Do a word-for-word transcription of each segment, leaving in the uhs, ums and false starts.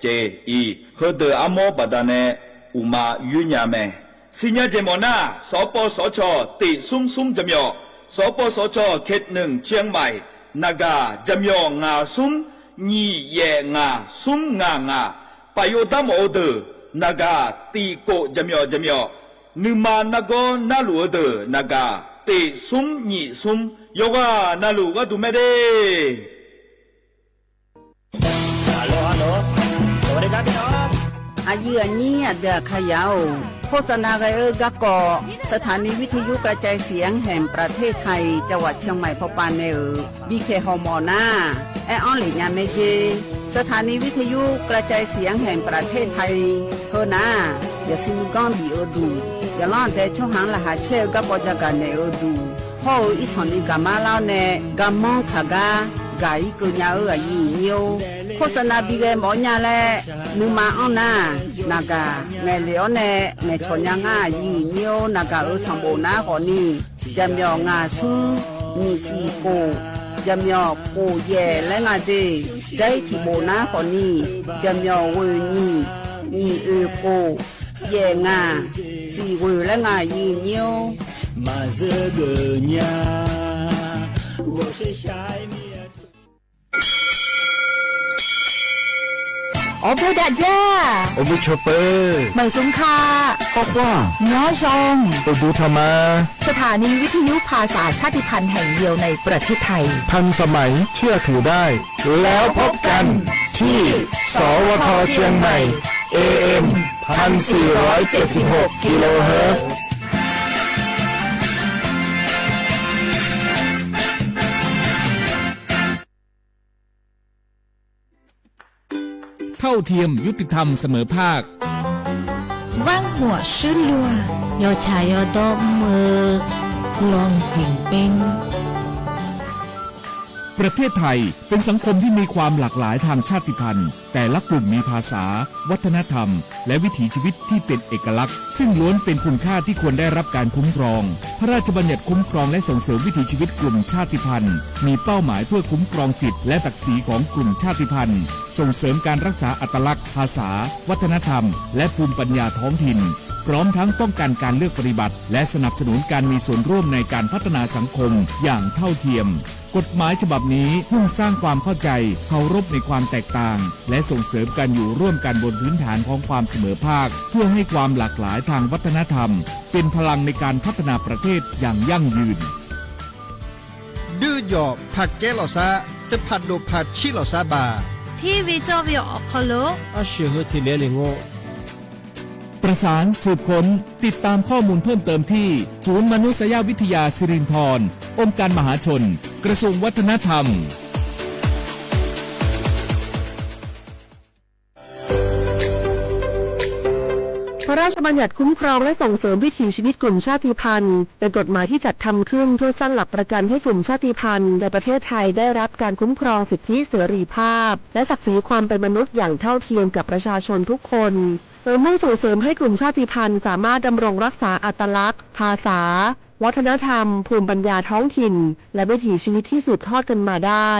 jeq-iq, heudeuq armawr baqdanae uqma yoer nya mae. Sirnya jeq mawf nar, สปสช. teq smr smr jaqmyawf, สปสช. เขตหนึ่ง เชียงใหม่ naqgaq jaqmyawf ngaq smr nyiq yaef ngaq smr ngaq ngaq, paf yov darmawf-eu deuq naqgaq tiq kof jaqmyawf jaqmyawf, nuima nargawr narluf-eu deuq naqgaq teq smr nyiq smr, yawqghaq navluf gharduq mae de. Aqyuif aqnyir aqdui aqkaqyaq-or, โฆษณา ghae-eu garkawv สถานีวิทยุกระจายเสียงแห่งประเทศไทย จังหวัดเชียงใหม่ pawpav nae-euq bikhaeq hawmawf nar, aer-anr lef nya mae jer. สถานีวิทยุกระจายเสียงแห่งประเทศไทย heu nar, yawqshuif nuiganr bif-eu duq, yawqlanr aqdae tsawrhaq-anr laqkhaq caer-eu garkawv jagaq naeq-eu duq, hawr-eu irsanq ni gaqmar lar-awr nae, garmanr kaq gar gaq-ir keuv nya-eu aqyuif aqnyir-or, โฆษณา bighae mawf-awr nya laer nuima anr nar, naqgaq ngaeqle-awr nae ngaeqcawq nya ngar aqyuif aqnyir-or, naqgaq-euq sanqbof nar khawfni, jaqmyawf ngaq smr nyiq siq kof, jaqmyawf kof yaef laer nga de. Jair tiq bof nar khawfni, jaqmyawf ghoeq nyiq, nyiq oeq kof, yaef ngaq, siq ghoeq laer nga aqyuif aqnyir-or. Maqzeur geuf nya. Awr boer dav dzar. Awr boer cawpeuv. Maqsmr kaq. Khawr khar. Nawr zaw. Uqduq tanq ma. สถานีวิทยุภาษาชาติพันธุ์แห่งเดียวในประเทศไทย ทันสมัย เชื่อถือได้ แล้วพบกันที่ สวท เชียงใหม่ เอเอ็ม พันสี่ร้อยเจ็ดสิบหก กิโลเฮิรตซ์ เท่าเทียม ยุติธรรม เสมอภาค Vanrhuaq shuirluf-aq, yawtsaq yawdawr mr-eu lawnq heqber. ประเทศไทยเป็นสังคมที่มีความหลากหลายทางชาติพันธุ์ แต่ละกลุ่มมีภาษา วัฒนธรรม และวิถีชีวิตที่เป็นเอกลักษณ์ ซึ่งล้วนเป็นคุณค่าที่ควรได้รับการคุ้มครอง พระราชบัญญัติคุ้มครองและส่งเสริมวิถีชีวิตกลุ่มชาติพันธุ์ มีเป้าหมายเพื่อคุ้มครองสิทธิและศักดิ์ศรีของกลุ่มชาติพันธุ์ ส่งเสริมการรักษาอัตลักษณ์ ภาษา วัฒนธรรม และภูมิปัญญาท้องถิ่น พร้อมทั้งป้องกันการเลือกปฏิบัติ และสนับสนุนการมีส่วนร่วมในการพัฒนาสังคมอย่างเท่าเทียม กฎหมายฉบับนี้มุ่งสร้างความเข้าใจ เคารพในความแตกต่าง และส่งเสริมการอยู่ร่วมกันบนพื้นฐานของความเสมอภาค เพื่อให้ความหลากหลายทางวัฒนธรรม เป็นพลังในการพัฒนาประเทศอย่างยั่งยืน Duirjawf paqkaer lawqsar, teupaq dof paqcir lawqsar baq. ที่วิจารณ์ Arsheuq heu teq laer le ngor. ประสานสืบค้น ติดตามข้อมูลเพิ่มเติมที่ ศูนย์มนุษยวิทยาสิรินธร องค์การมหาชน กระทรวงวัฒนธรรม พระราชบัญญัติคุ้มครองและส่งเสริมวิถีชีวิตกลุ่มชาติพันธุ์ เป็นกฎหมายที่จัดทำขึ้นเพื่อสร้างหลักประกันให้กลุ่มชาติพันธุ์ในประเทศไทยได้รับการคุ้มครองสิทธิเสรีภาพ และศักดิ์ศรีความเป็นมนุษย์อย่างเท่าเทียมกับประชาชนทุกคน โดยมุ่งส่งเสริมให้กลุ่มชาติพันธุ์สามารถดำรงรักษาอัตลักษณ์ ภาษา วัฒนธรรม ภูมิปัญญาท้องถิ่น และวิถีชีวิตที่สืบทอดกันมาได้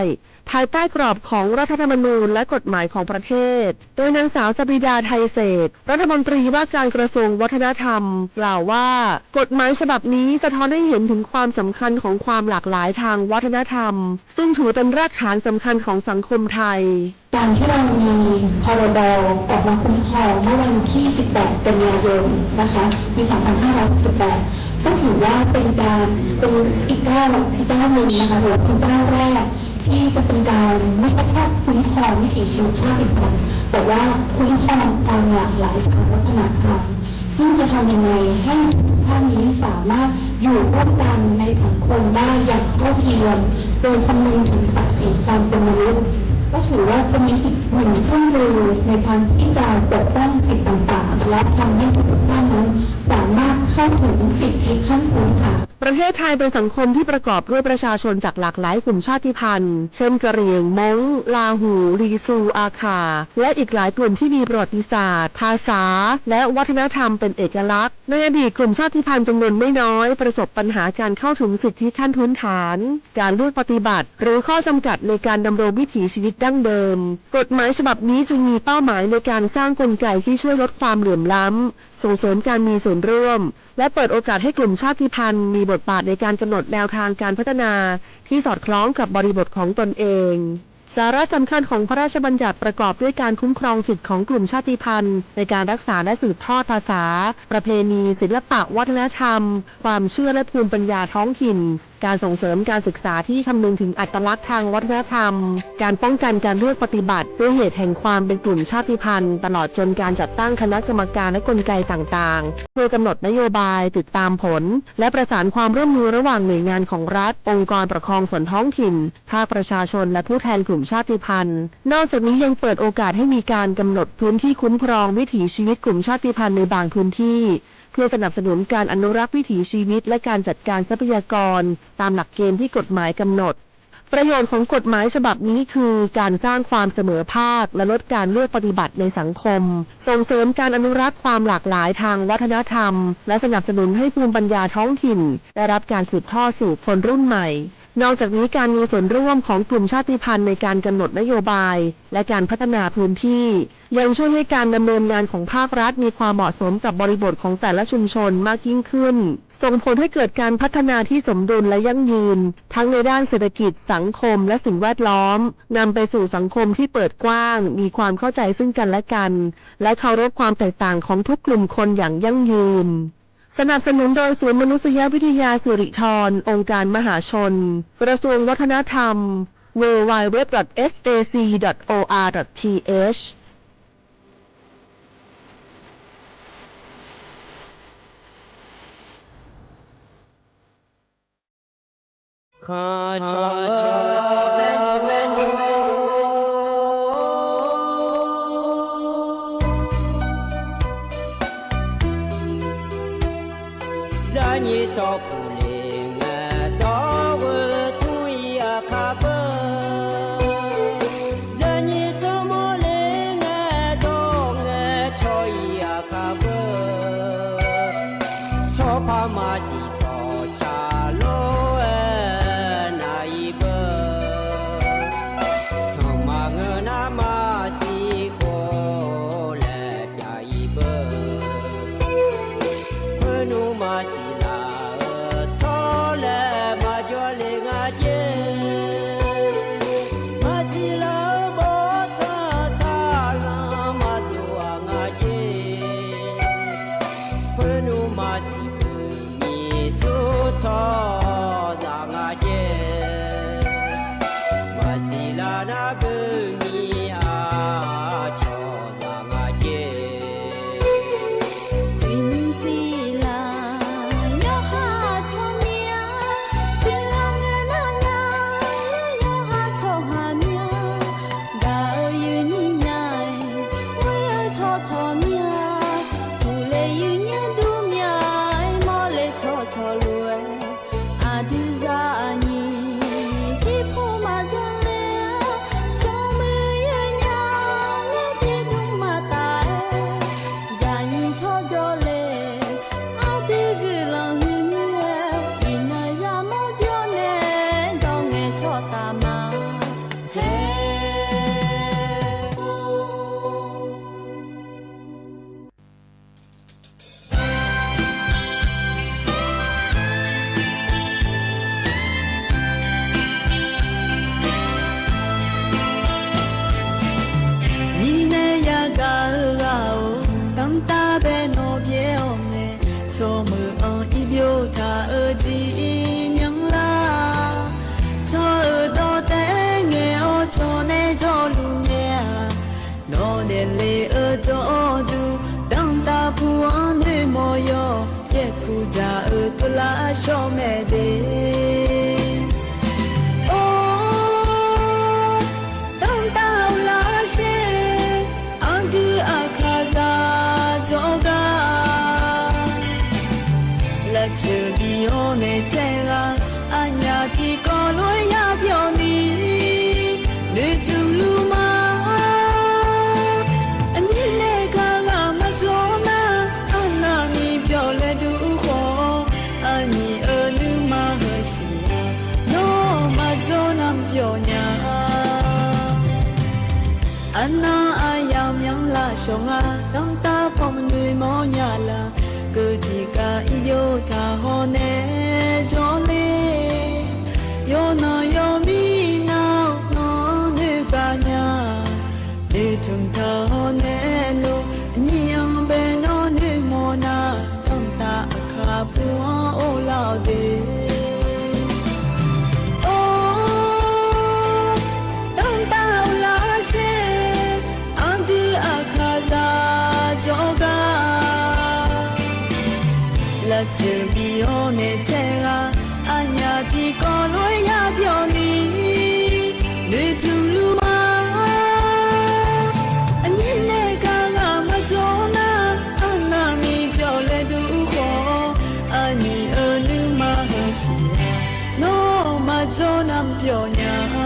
ภายใต้กรอบของรัฐธรรมนูญและกฎหมายของประเทศ โดยนางสาว สะบิดา ไทยเศรษฐ รัฐมนตรีว่าการกระทรวงวัฒนธรรม กล่าวว่า กฎหมายฉบับนี้สะท้อนให้เห็นถึงความสำคัญของความหลากหลายทางวัฒนธรรม ซึ่งถือเป็นรากฐานสำคัญของสังคมไทย การที่เรามี พรบ ออกมาคุ้มครองเมื่อวันที่ สิบแปด กันยายน นะคะ ปี สองพันห้าร้อยหกสิบแปด ก็ถือว่าเป็นการ เป็นอีกก้าว อีกก้าวหนึ่งนะคะ ถือว่าเป็นก้าวแรกที่จะเป็นการไม่ใช่แค่คุ้มครองวิถีชีวิตชาติพันธุ์ แต่ว่าคุ้มครองความหลากหลายทางวัฒนธรรม ซึ่งจะทำยังไงให้ทุกท่านนี้สามารถอยู่ร่วมกันในสังคมได้อย่างเท่าเทียม โดยคำนึงถึงศักดิ์ศรีความเป็นมนุษย์ ก็ถือว่าจะมีอีกหนึ่งเครื่องมือในการที่จะปกป้องสิทธิต่างๆ และทำให้ทุกท่านนั้นสามารถเข้าถึงสิทธิขั้นพื้นฐาน ประเทศไทยเป็นสังคมที่ประกอบด้วยประชาชนจากหลากหลายกลุ่มชาติพันธุ์ เช่น กะเหรี่ยง ม้ง ลาหู ลีซู อาข่า และอีกหลายกลุ่มที่มีประวัติศาสตร์ ภาษา และวัฒนธรรมเป็นเอกลักษณ์ ในอดีตกลุ่มชาติพันธุ์จำนวนไม่น้อยประสบปัญหาการเข้าถึงสิทธิขั้นพื้นฐาน การเลือกปฏิบัติ หรือข้อจำกัดในการดำรงวิถีชีวิตดั้งเดิม กฎหมายฉบับนี้จึงมีเป้าหมายในการสร้างกลไกที่ช่วยลดความเหลื่อมล้ำ ส่งเสริมการมีส่วนร่วม และเปิดโอกาสให้กลุ่มชาติพันธุ์มีบทบาทในการกำหนดแนวทางการพัฒนาที่สอดคล้องกับบริบทของตนเอง สาระสำคัญของพระราชบัญญัติประกอบด้วยการคุ้มครองสิทธิของกลุ่มชาติพันธุ์ในการรักษาและสืบทอดภาษา ประเพณี ศิลปะวัฒนธรรม ความเชื่อและภูมิปัญญาท้องถิ่น การส่งเสริมการศึกษาที่คำนึงถึงอัตลักษณ์ทางวัฒนธรรม การป้องกันการเลือกปฏิบัติด้วยเหตุแห่งความเป็นกลุ่มชาติพันธุ์ ตลอดจนการจัดตั้งคณะกรรมการและกลไกต่างๆ เพื่อกำหนดนโยบาย ติดตามผล และประสานความร่วมมือระหว่างหน่วยงานของรัฐ องค์กรปกครองส่วนท้องถิ่น ภาคประชาชน และผู้แทนกลุ่มชาติพันธุ์ นอกจากนี้ยังเปิดโอกาสให้มีการกำหนดพื้นที่คุ้มครองวิถีชีวิตกลุ่มชาติพันธุ์ในบางพื้นที่ เพื่อสนับสนุนการอนุรักษ์วิถีชีวิตและการจัดการทรัพยากรตามหลักเกณฑ์ที่กฎหมายกำหนด ประโยชน์ของกฎหมายฉบับนี้คือการสร้างความเสมอภาคและลดการเลือกปฏิบัติในสังคม ส่งเสริมการอนุรักษ์ความหลากหลายทางวัฒนธรรม และสนับสนุนให้ภูมิปัญญาท้องถิ่นได้รับการสืบทอดสู่คนรุ่นใหม่ นอกจากนี้การมีส่วนร่วมของกลุ่มชาติพันธุ์ในการกำหนดนโยบาย และการพัฒนาพื้นที่ ยังช่วยให้การดำเนินงานของภาครัฐมีความเหมาะสมกับบริบทของแต่ละชุมชนมากยิ่งขึ้น ส่งผลให้เกิดการพัฒนาที่สมดุลและยั่งยืน ทั้งในด้านเศรษฐกิจ สังคม และสิ่งแวดล้อม นำไปสู่สังคมที่เปิดกว้าง มีความเข้าใจซึ่งกันและกัน และเคารพความแตกต่างของทุกกลุ่มคนอย่างยั่งยืน สนับสนุนโดยศูนย์มนุษยวิทยาสิริธร องค์การมหาชน กระทรวงวัฒนธรรม ดับเบิลยู ดับเบิลยู ดับเบิลยู ดอท เอส เอ ซี ดอท โอ อาร์ ดอท ที เอช Zaqnyiq tsawq puq le ngae dawr-eu tmr-ir aqkar beu. Zaqnyiq tsawq mawr le ngae dawr ngae cawq-ir aqkar beu. Tsawrpar maqsiq tsawqca lof-aer nav-ir beu. Sanqma ngeur nar maqsiq khof laer pyav-ir beu. Khoer nmr maqsiq laf-euq tsawrlaeq maqjawr le nga jer. Maqsiq laf-euq bawrtsanq saqlanq maqdov-aq nga jer. Khoer nmr maqsiq pyeuf nyiq sur tsawrhaqzaq nga jer. Maqsiq laf nar beu nyiq-aq cawqzaq nga jer. Iqnymr siq laf yawqha tsawrmyanr, siqlaq ngae nar nya, yawqha tsawrhaq myanr, gaq-eu yawnyir nya-aer, ghoer-eu tsawrcawq myanr, uqle yawnyir dur myanr-aer, mawrle tsawrcawq lof-aer, aqdui zaqnyiq jirpov maqdzanr ler-awr, smrmuiq yawnyir-anr ghoer tiqdmr maqtaf-aer, zaqnyiq tsawrjawr le, aqdui guiqlanq huiqmir-aer, iqnan yamawr jawr nae dawr ngae tsawrtaf ma. Haer. Nyiq nae yagaq-eu ghaq-or, danrtav bae nawq byaer-awr nae, tsawrmeuq-anr irbyov taq-eu jeq-ir myanr lar. Tsawr-euq dawqtaev ngae-awr cawq nae jawrluf ngae-aq, nawq naeq le-eu jawrduq, danrtav pu-anr noeqmawq yawr, yaerkuq dzaq-eu keuvlar shawr mae de. Or, danrtav-eu lar sher, aqdui aqkaqzaq jawrgar Aqceuq bif-awr nae tsaer ghaq, aqnyaf tiqkawv lof-aer ya byawq ni, noeqtmq luf ma. Aqnyir nae ka ghaq maqdzawr nar, arnavni byawq laer dur khawf, aqnyiq-euq nuima heu siq-a, nawr maqdzawr nar byawq nya-a. Arnav aqyamq myanrlaf shawq nga, danrtav pawqnoeq mawrnya laf, keuv tiqkhav irbyov taq hawr nae jawrler. Yawqnan yawqmir nar-awq nawq-anr noeqgaq nya, noeqtmq taq hawr nae lor, aqnyir-anr bae nawr noeqmawr nar, danrtav aqkaq pu-anr or lar-awq de. Or, danrtav uvlar sher, aqdui aqkaqzaq jawrgar. Lavceuq bif-awr nae tsaer ghaq, aqnyaf tiqkawv lof-aer ya byawq ni, noeqtmq luf ma. Aqnyir nae ka ghaq maqdzawr nar, arnavni byawq laer dur khawf, aqnyiq-euq nuima heu siq-a, nawr maqdzawr nar byawq nya-a.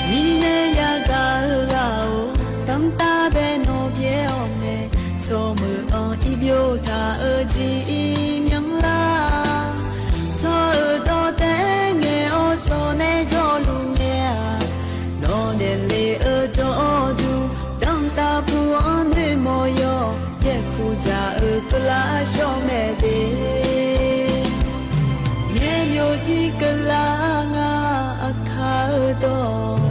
Mirnae yagaq-eu ghaq-or, danrtav bae nawq byaer-awr nae, tsawrmeuq-anr irbyov taq-eu jeq-ir myanrlar. Tsawr-eu dawqtaev ngae-awr cawq nae jawrluf ngae-aq, nawq naeq le-eu dawqduq, danrtav pu-anr noeqmawr yawr, yaerkuq dzaq-eu keuvlar shawr mae de. Ngaeqbyov jir keuvlar ngar aqkaq-eu dawq,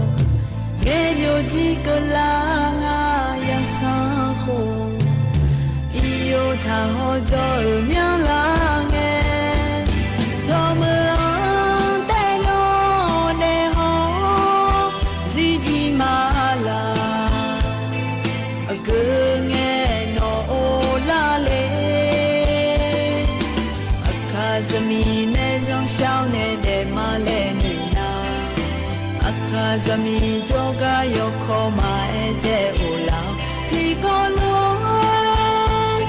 ngaeqbyov jir keuvlar ngar yawsanr khof, iryov taq hawr jawr-euq myanrlar ngae, tsawrmeuq-anr taev nawr nae hawr zirjir ma laf. Aqgeu ngae nawq or lar le. Aqkaq zaqmiq nae zanrshar-awr nae daef ma laer noeq nar, aqkaq zaqmiq jawrgar yawkawr maqaer dzae of laf-awr tiqkawv lof-aer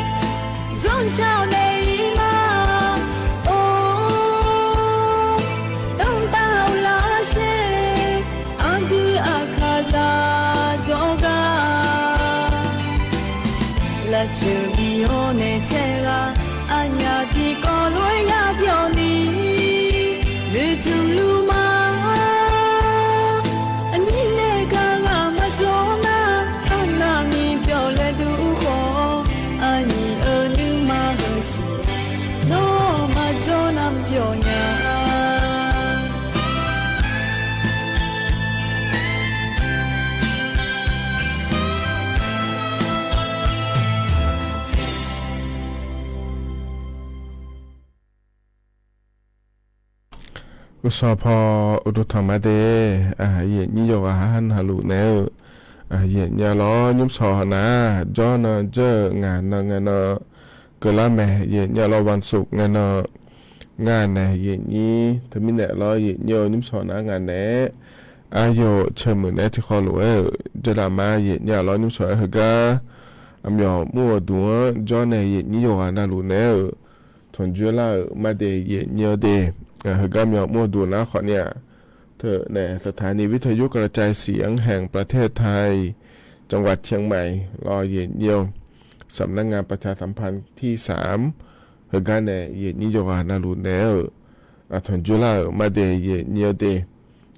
zanrshar-awr nae ir ma. Or, danrtav uvlar sher, aqdui aqkaq zaq jawrgar. Lavceuq bif-awr nae tsaer ghaq, aqnyaf tiqkawv lof-aer ya byawq ni, noeqtmq luf ma. Aqnyir nae ka ghaq maqdzawr nar, arnavni byawq laer dur khawf, aqnyiq-euq nuima heu siq, nawr maqdzawr nar byawq nya. Uqshawq paw uqduq tanq ma de. Yaeqnyir yawqghaq ha navluf naeq-eu, yaeqnyir arlawr nymrsawq nar, jawrnan jawr-eu ngaq nan ngae nan, keuvlar mae. Yaeqnyir arlawr วันศุกร์ ngae nan, ngaq nae yaeqnyir teumirnae lawr yaeqnyir-eu nymrsawq nar ngaq nae, aqyawf ceuq muiq nae tiqkhawv lof-aer-euq jawrlaf ma. Yaeqnyir arlawr nymrsawq-aer heugar aqmyawf mr-eu duq-anr jawr nae yaeqnyir yawqghaq navluf naeq-euq tanqjoer lar-euq ma de. Yaeqnyir-eu de, heugar myawf mr-eu duq nar khawfni-aq, teu nae สถานีวิทยุกระจายเสียงแห่งประเทศไทย จังหวัดเชียงใหม่ lawr yaeqnyir-eu สำนักงานประชาสัมพันธ์ที่สาม heugar nae yaeqnyir yawqghaq navluf naeq-euq tanqjoer lar-euq ma de. Yaeqnyir-eu de,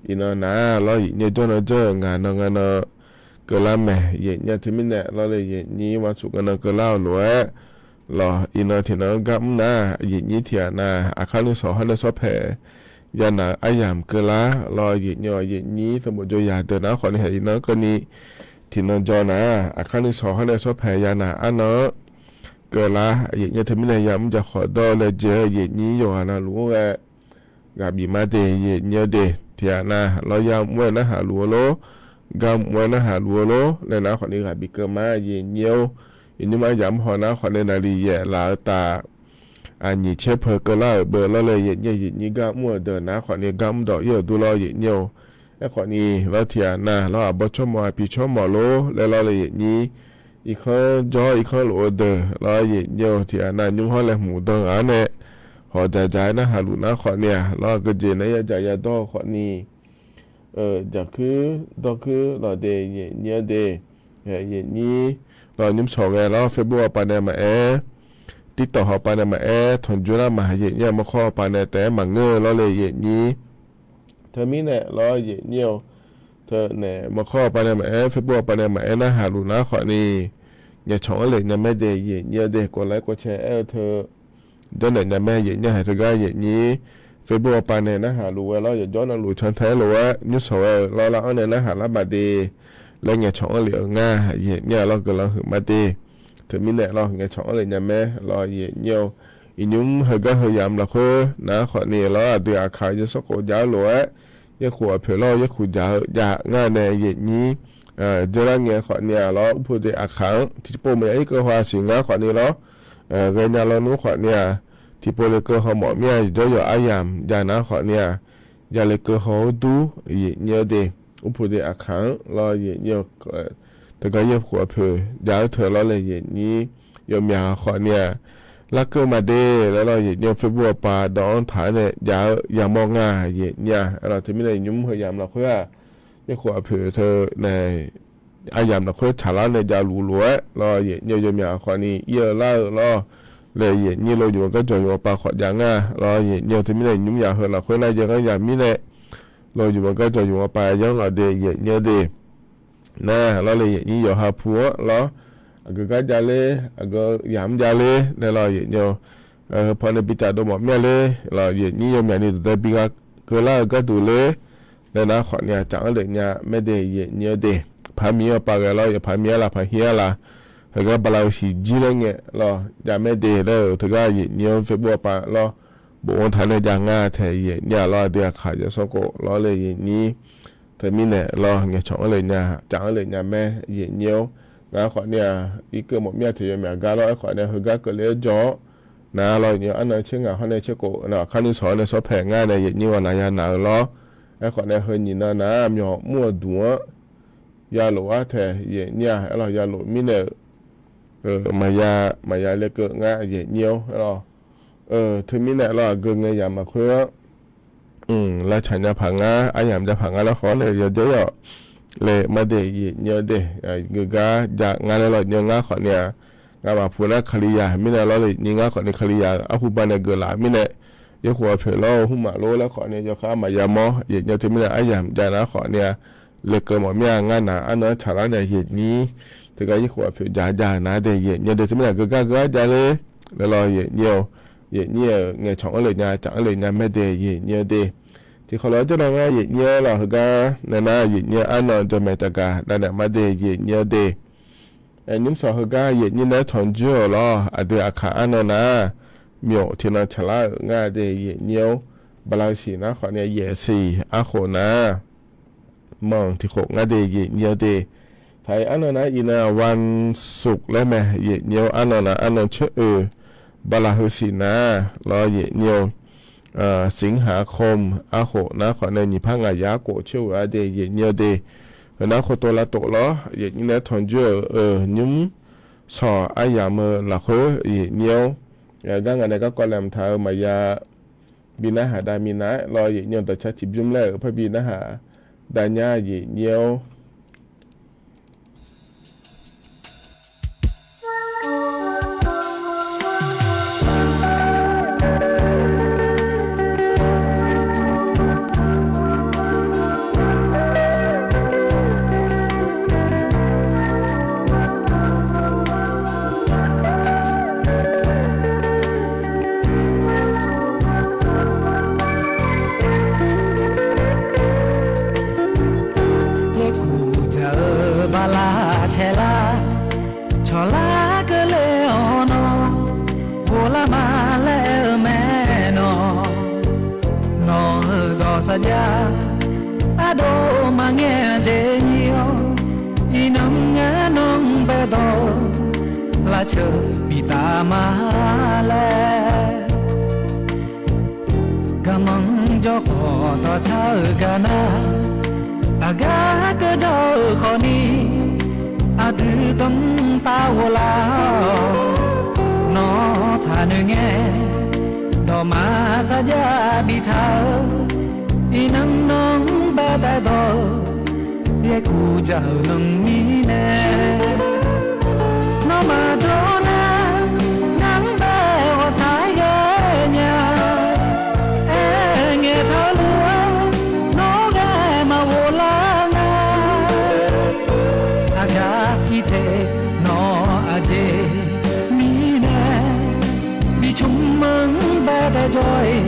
iqnan nar lawr yaeqnyir jawrnan jawr-eu ngaq nan ngae nan, keuvlar mae. Yaeqnyir teumirnae lawr le yaeqnyir วันศุกร์ ngae nan keuvlar-eu lof-aer, lawr iqnan tiqnan-anr gar mr nar, yaeqnyir tiqghaq nar aqkar nuisawq hawr nae shawr paeq ya naq-eu aryamq keuvlar lawr yaeqnyir-awq. Yaeqnyir sanqbof jawr yaq deuq nar khawfni haeq iqnan keuvni tiqnan jawr nar, aqkar nuisawq hawr nae shawr paeq ya naq arnan-anr keuvlar. Yaeqnyir teumirnae yamr jaq khawf dawr-eu laejae-eu yaeqnyir yawqghaq navluf-anr ghae ghaq bif ma de. Yaeqnyir-eu de, tiqghaq nar lawr yamr-aer narhaq luf-eu lor. gar mr-aer narhaq luf-eu lor laer nar khawfni ghaq bikeuv ma. Yaeqnyir-or, iqnymr aryamq mr haw nar khawfni naqliq yaef laf-eu taf, aqnyiq caer peuq keuvlar-euq beu lawrle yaeqnyir-eu yaeqnyir gar mr-euq deuq nar khawfni gar mr dawq ir-euq dur lawr yaeqnyir-or. Aerkhawfni lawr tiqghaq nav lawr aqbawr tsawrmawf aqpiq tsawrmawf lor laer lawrle yaeqnyir irkanr jawr irkanr lof-eu deuq lawr yaeqnyir-or, tiqghaq nav nymr hawr laeqhmq dan-anr nae hawq dzaqdzaq-aer narhaq luf nar khawfni-aq lawr, aqgeujeq nae yadzaq yadawr-eu khawfni, jaqkuir dawrkuir lawq de yaeqnyir-eu de. Yaeqnyir lawr nymr sawq ghae lawr Facebook hawpav nae maqaer, TikTok hawpav nae maqaer, tanqjur lar maq yaeqnyir-a mawrkawr hawpav nae taef-aer maqngeur-eu lawrle yaeqnyir. Teumirnae lawr yaeqnyir-or, teunae mawrkawr hawpav nae maqaer, Facebook hawpav nae maqaer narhaq luf nar khawfni, ngaeqcawq-anr lef nya maer de yaeqnyir-eu de. Kov laer kov cae aer-eu teu jawrnaeq nya maer yaeqnyir-a haeq teugar yaeqnyir Facebook hawpav nae narhaq luf ghae lawr, yawqjawr navluf cantae-aer lof-aer nymr sawq ghae-euq lawr lar-anr nae narhaq lar baq de laer ngaeqcawq-anr lef-eu ngar yaeqnyir-a lawr guiqlanq huiq ma de. Teumirnae lawr ngaeqcawq-anr lef nya maer lawr yaeqnyir-or, iqnymr heugar heu yamq lafkhoer nar khawfni lawr aqdui aqkaq yawsanr khof jaq-eu lof-aer, yaerkhof aqpoeq lawr yaerkhof jaq-eu jav ngar nae yaeqnyir, dzeurlar ngae khawfni-aq lawr urpu de aqkaq-anr tiqpov maqya irkeuv haw siq ngar khawfni lawr, ghaenya lawnmr khawfni-aq, tiqpov lekeuv haw mawf mir-a yawqjawr yawq aryamq jav nar khawfni-aq, ya lekeuv haw-awr dur yaeqnyir-eu de. Urpu de aqkaq-anr lawr yaeqnyir-eu, teugar yaerkhof aqpoeq jav-eu teu lawrle yaeqnyir yawmyaq khawfni-aq, larkeuv maqde laer lawr yaeqnyir-eu Facebook hawpav dawv-anr taq-aer nae jav-eu yamawr ngar yaeqnyir-a. Aerlawq teumirnae nymr heu yamq lafkhoer-aq, yaerkhof aqpoeq teunae aryamq lafkhoer tsaqlar nae javluf lof-aer lawr yaeqnyir-eu yawmyaq khawfni ir-eu lar-eu lawr laer yaeqnyir lo yumq-eu garjawq yumq-eu pav khawf jav ngar lawr yaeqnyir-eu teumirnae nymr yaq heu lafkhoer nar yaer ghanr yaq mirnae lo yumq-eu garjawq yumq-eu pav yanr lawq de yaeqnyir-eu de. Nar lawrle yaeqnyir yawqha pu-anr lawr, aqgeu gar javler, aqgeu yamq javler nae lawr yaeqnyir-eu, heu pawnae bicaf dov mawf mir-a ler lawr yaeqnyir yawmyaq ni dawqdae bi ghaq keuvlar-eu gharduq ler laer nar khawfni-aq tsaf-anr lef nya maer de yaeqnyir-eu de. Paq mir-anr pav ghae lawr yawpaq mir-a laf paq hir-a laf, heugar bala-eu siq jir laer ngae lawr jav maer de laer-euq teugar yaeqnyir-anr Facebook hawpav lawr bof-anr taq nae jav ngar taeq yaeqnyir-a lawr aqdui aqkaq yawsanr khof lawrle yaeqnyir. Teumirnae lawr ngaeqcawq-anr lef nya tsaf-anr lef nya maer yaeqnyir-or. Ngar khawfni-aq irkeuv mawf mir-a taeq yawmyaq gar lawr aerkhawf nae heugar keuvle-aer jawr-awr nar lawr yaeqnyir-eu arnan tser ngaq hawr nae tser khof nar aqkar nuisawq-awr nae sawr paeq ngar nae yaeqnyir ghawqnaq ya naq-eu lawr. Aerkhawf nae heu nyiq nan nar myawq mr-eu duq-anr yalof-aer taeq yaeqnyir-a aerlawq yalof mirnae-euq maqya maqya lekeuv ngar yaeqnyir-or aerlawq. Teumirnae lawr aqgeu ngae yamq lafkhoer-anr lavcaq nya paq ngar aryamq jav paq ngar lar khawf nae yawjawr yawq le mar de yaeqnyir-eu de. Geugar jav ngar laer lawr yaeqnyir-eu ngar khawfni-aq, ngamaf pu nar Kalizaq mirnae lawrle yaeqnyir ngar khawfni Kalizaq-euq arhu ba nae geuflaf mirnae, yaerkhof aqpoeq lawr-eu hmq maqlor laer khawfni yawkhav maqya mawr yaeqnyir-eu teumirnae aryamq jav nar khawfni-aq, lekeuv mawf mir-a ngar naq arnan tsaqlar nae yaeqnyir teugar yaerkhof aqpoeq jav jav-eu nar de yaeqnyir-eu de teumirnae geugar geugar javler laer lawr yaeqnyir-eu, yaeqnyir-euq ngaeqcawq-anr lef nya tsaf-anr lef nya maer de yaeqnyir-eu de. Tiqkhawf lof-aer jawrnae ngar yaeqnyir-anr lawr heugar nae nar yaeqnyir-eu arnan jawqmaeq taqgaq davnaeq mar de yaeqnyir-eu de. Nymr sawq heugar yaeqnyir nae-aer tanqjur-euq lawr aqdui aqkaq arnan nar, myawq tiqnan tsaqlar-euq ngar de yaeqnyir-or. Bala-eu siq nar khawfni yaeqsiq arkhof nar manq tiqkhof ngar de yaeqnyir-eu de. Taq-iq arnan nar iqnan วันศุกร์ laer mae yaeqnyir-or arnan nar arnan coer-eu bala heu siq nar lawr yaeqnyir-eu สิงหาคม arkhof nar khawfni nyiq par ngaq yar khof coer-eu ar de yaeqnyir-eu de. Heunar khoftof lavtof lawr yaeqnyir nae-aer tanqjur-euq nymr sawq aryamq-eu lafkhoer yaeqnyir-or. Gar ngaq nae garkawv laeqhmq taq-eu maqya bi narhaq dav minav-aer lawr yaeqnyir-eu dawqcar tiqbymr laer-euq parbi narhaq dav nyar yaeqnyir-or. Yaerkuq dzaq-eu bala caelar, cawqlar keuvle-awr nawr, ghovlar ma laer-eu mae nawr. Nawq-euq dawq saqjav, ardov maqngae-a de nyir-a. Iqnan ngar nanr baedawq-eu lavceuq biftaf ma laer, garmanr jawrkhawf dawqcar-euq gar nar, aqgar keuv jawr-euq khawfni, aqdui danrtav ghoflar-awq. Nawr taqnoeq ngae, dawqma sarjax biftaq-eu, iqnan nanr baedaedawq-eu, yaerkuq dzaq-euq nan mirnae, nawmaf jawr nar, ngar-anr bae ghawqshaq-aer ghae nya. Aerngae taqlof-aer, nawr ghae maqghoflar nga. Aqgaf irtaeq nawq aqjeq mirnae, bicmr manr baedae jawr-iq,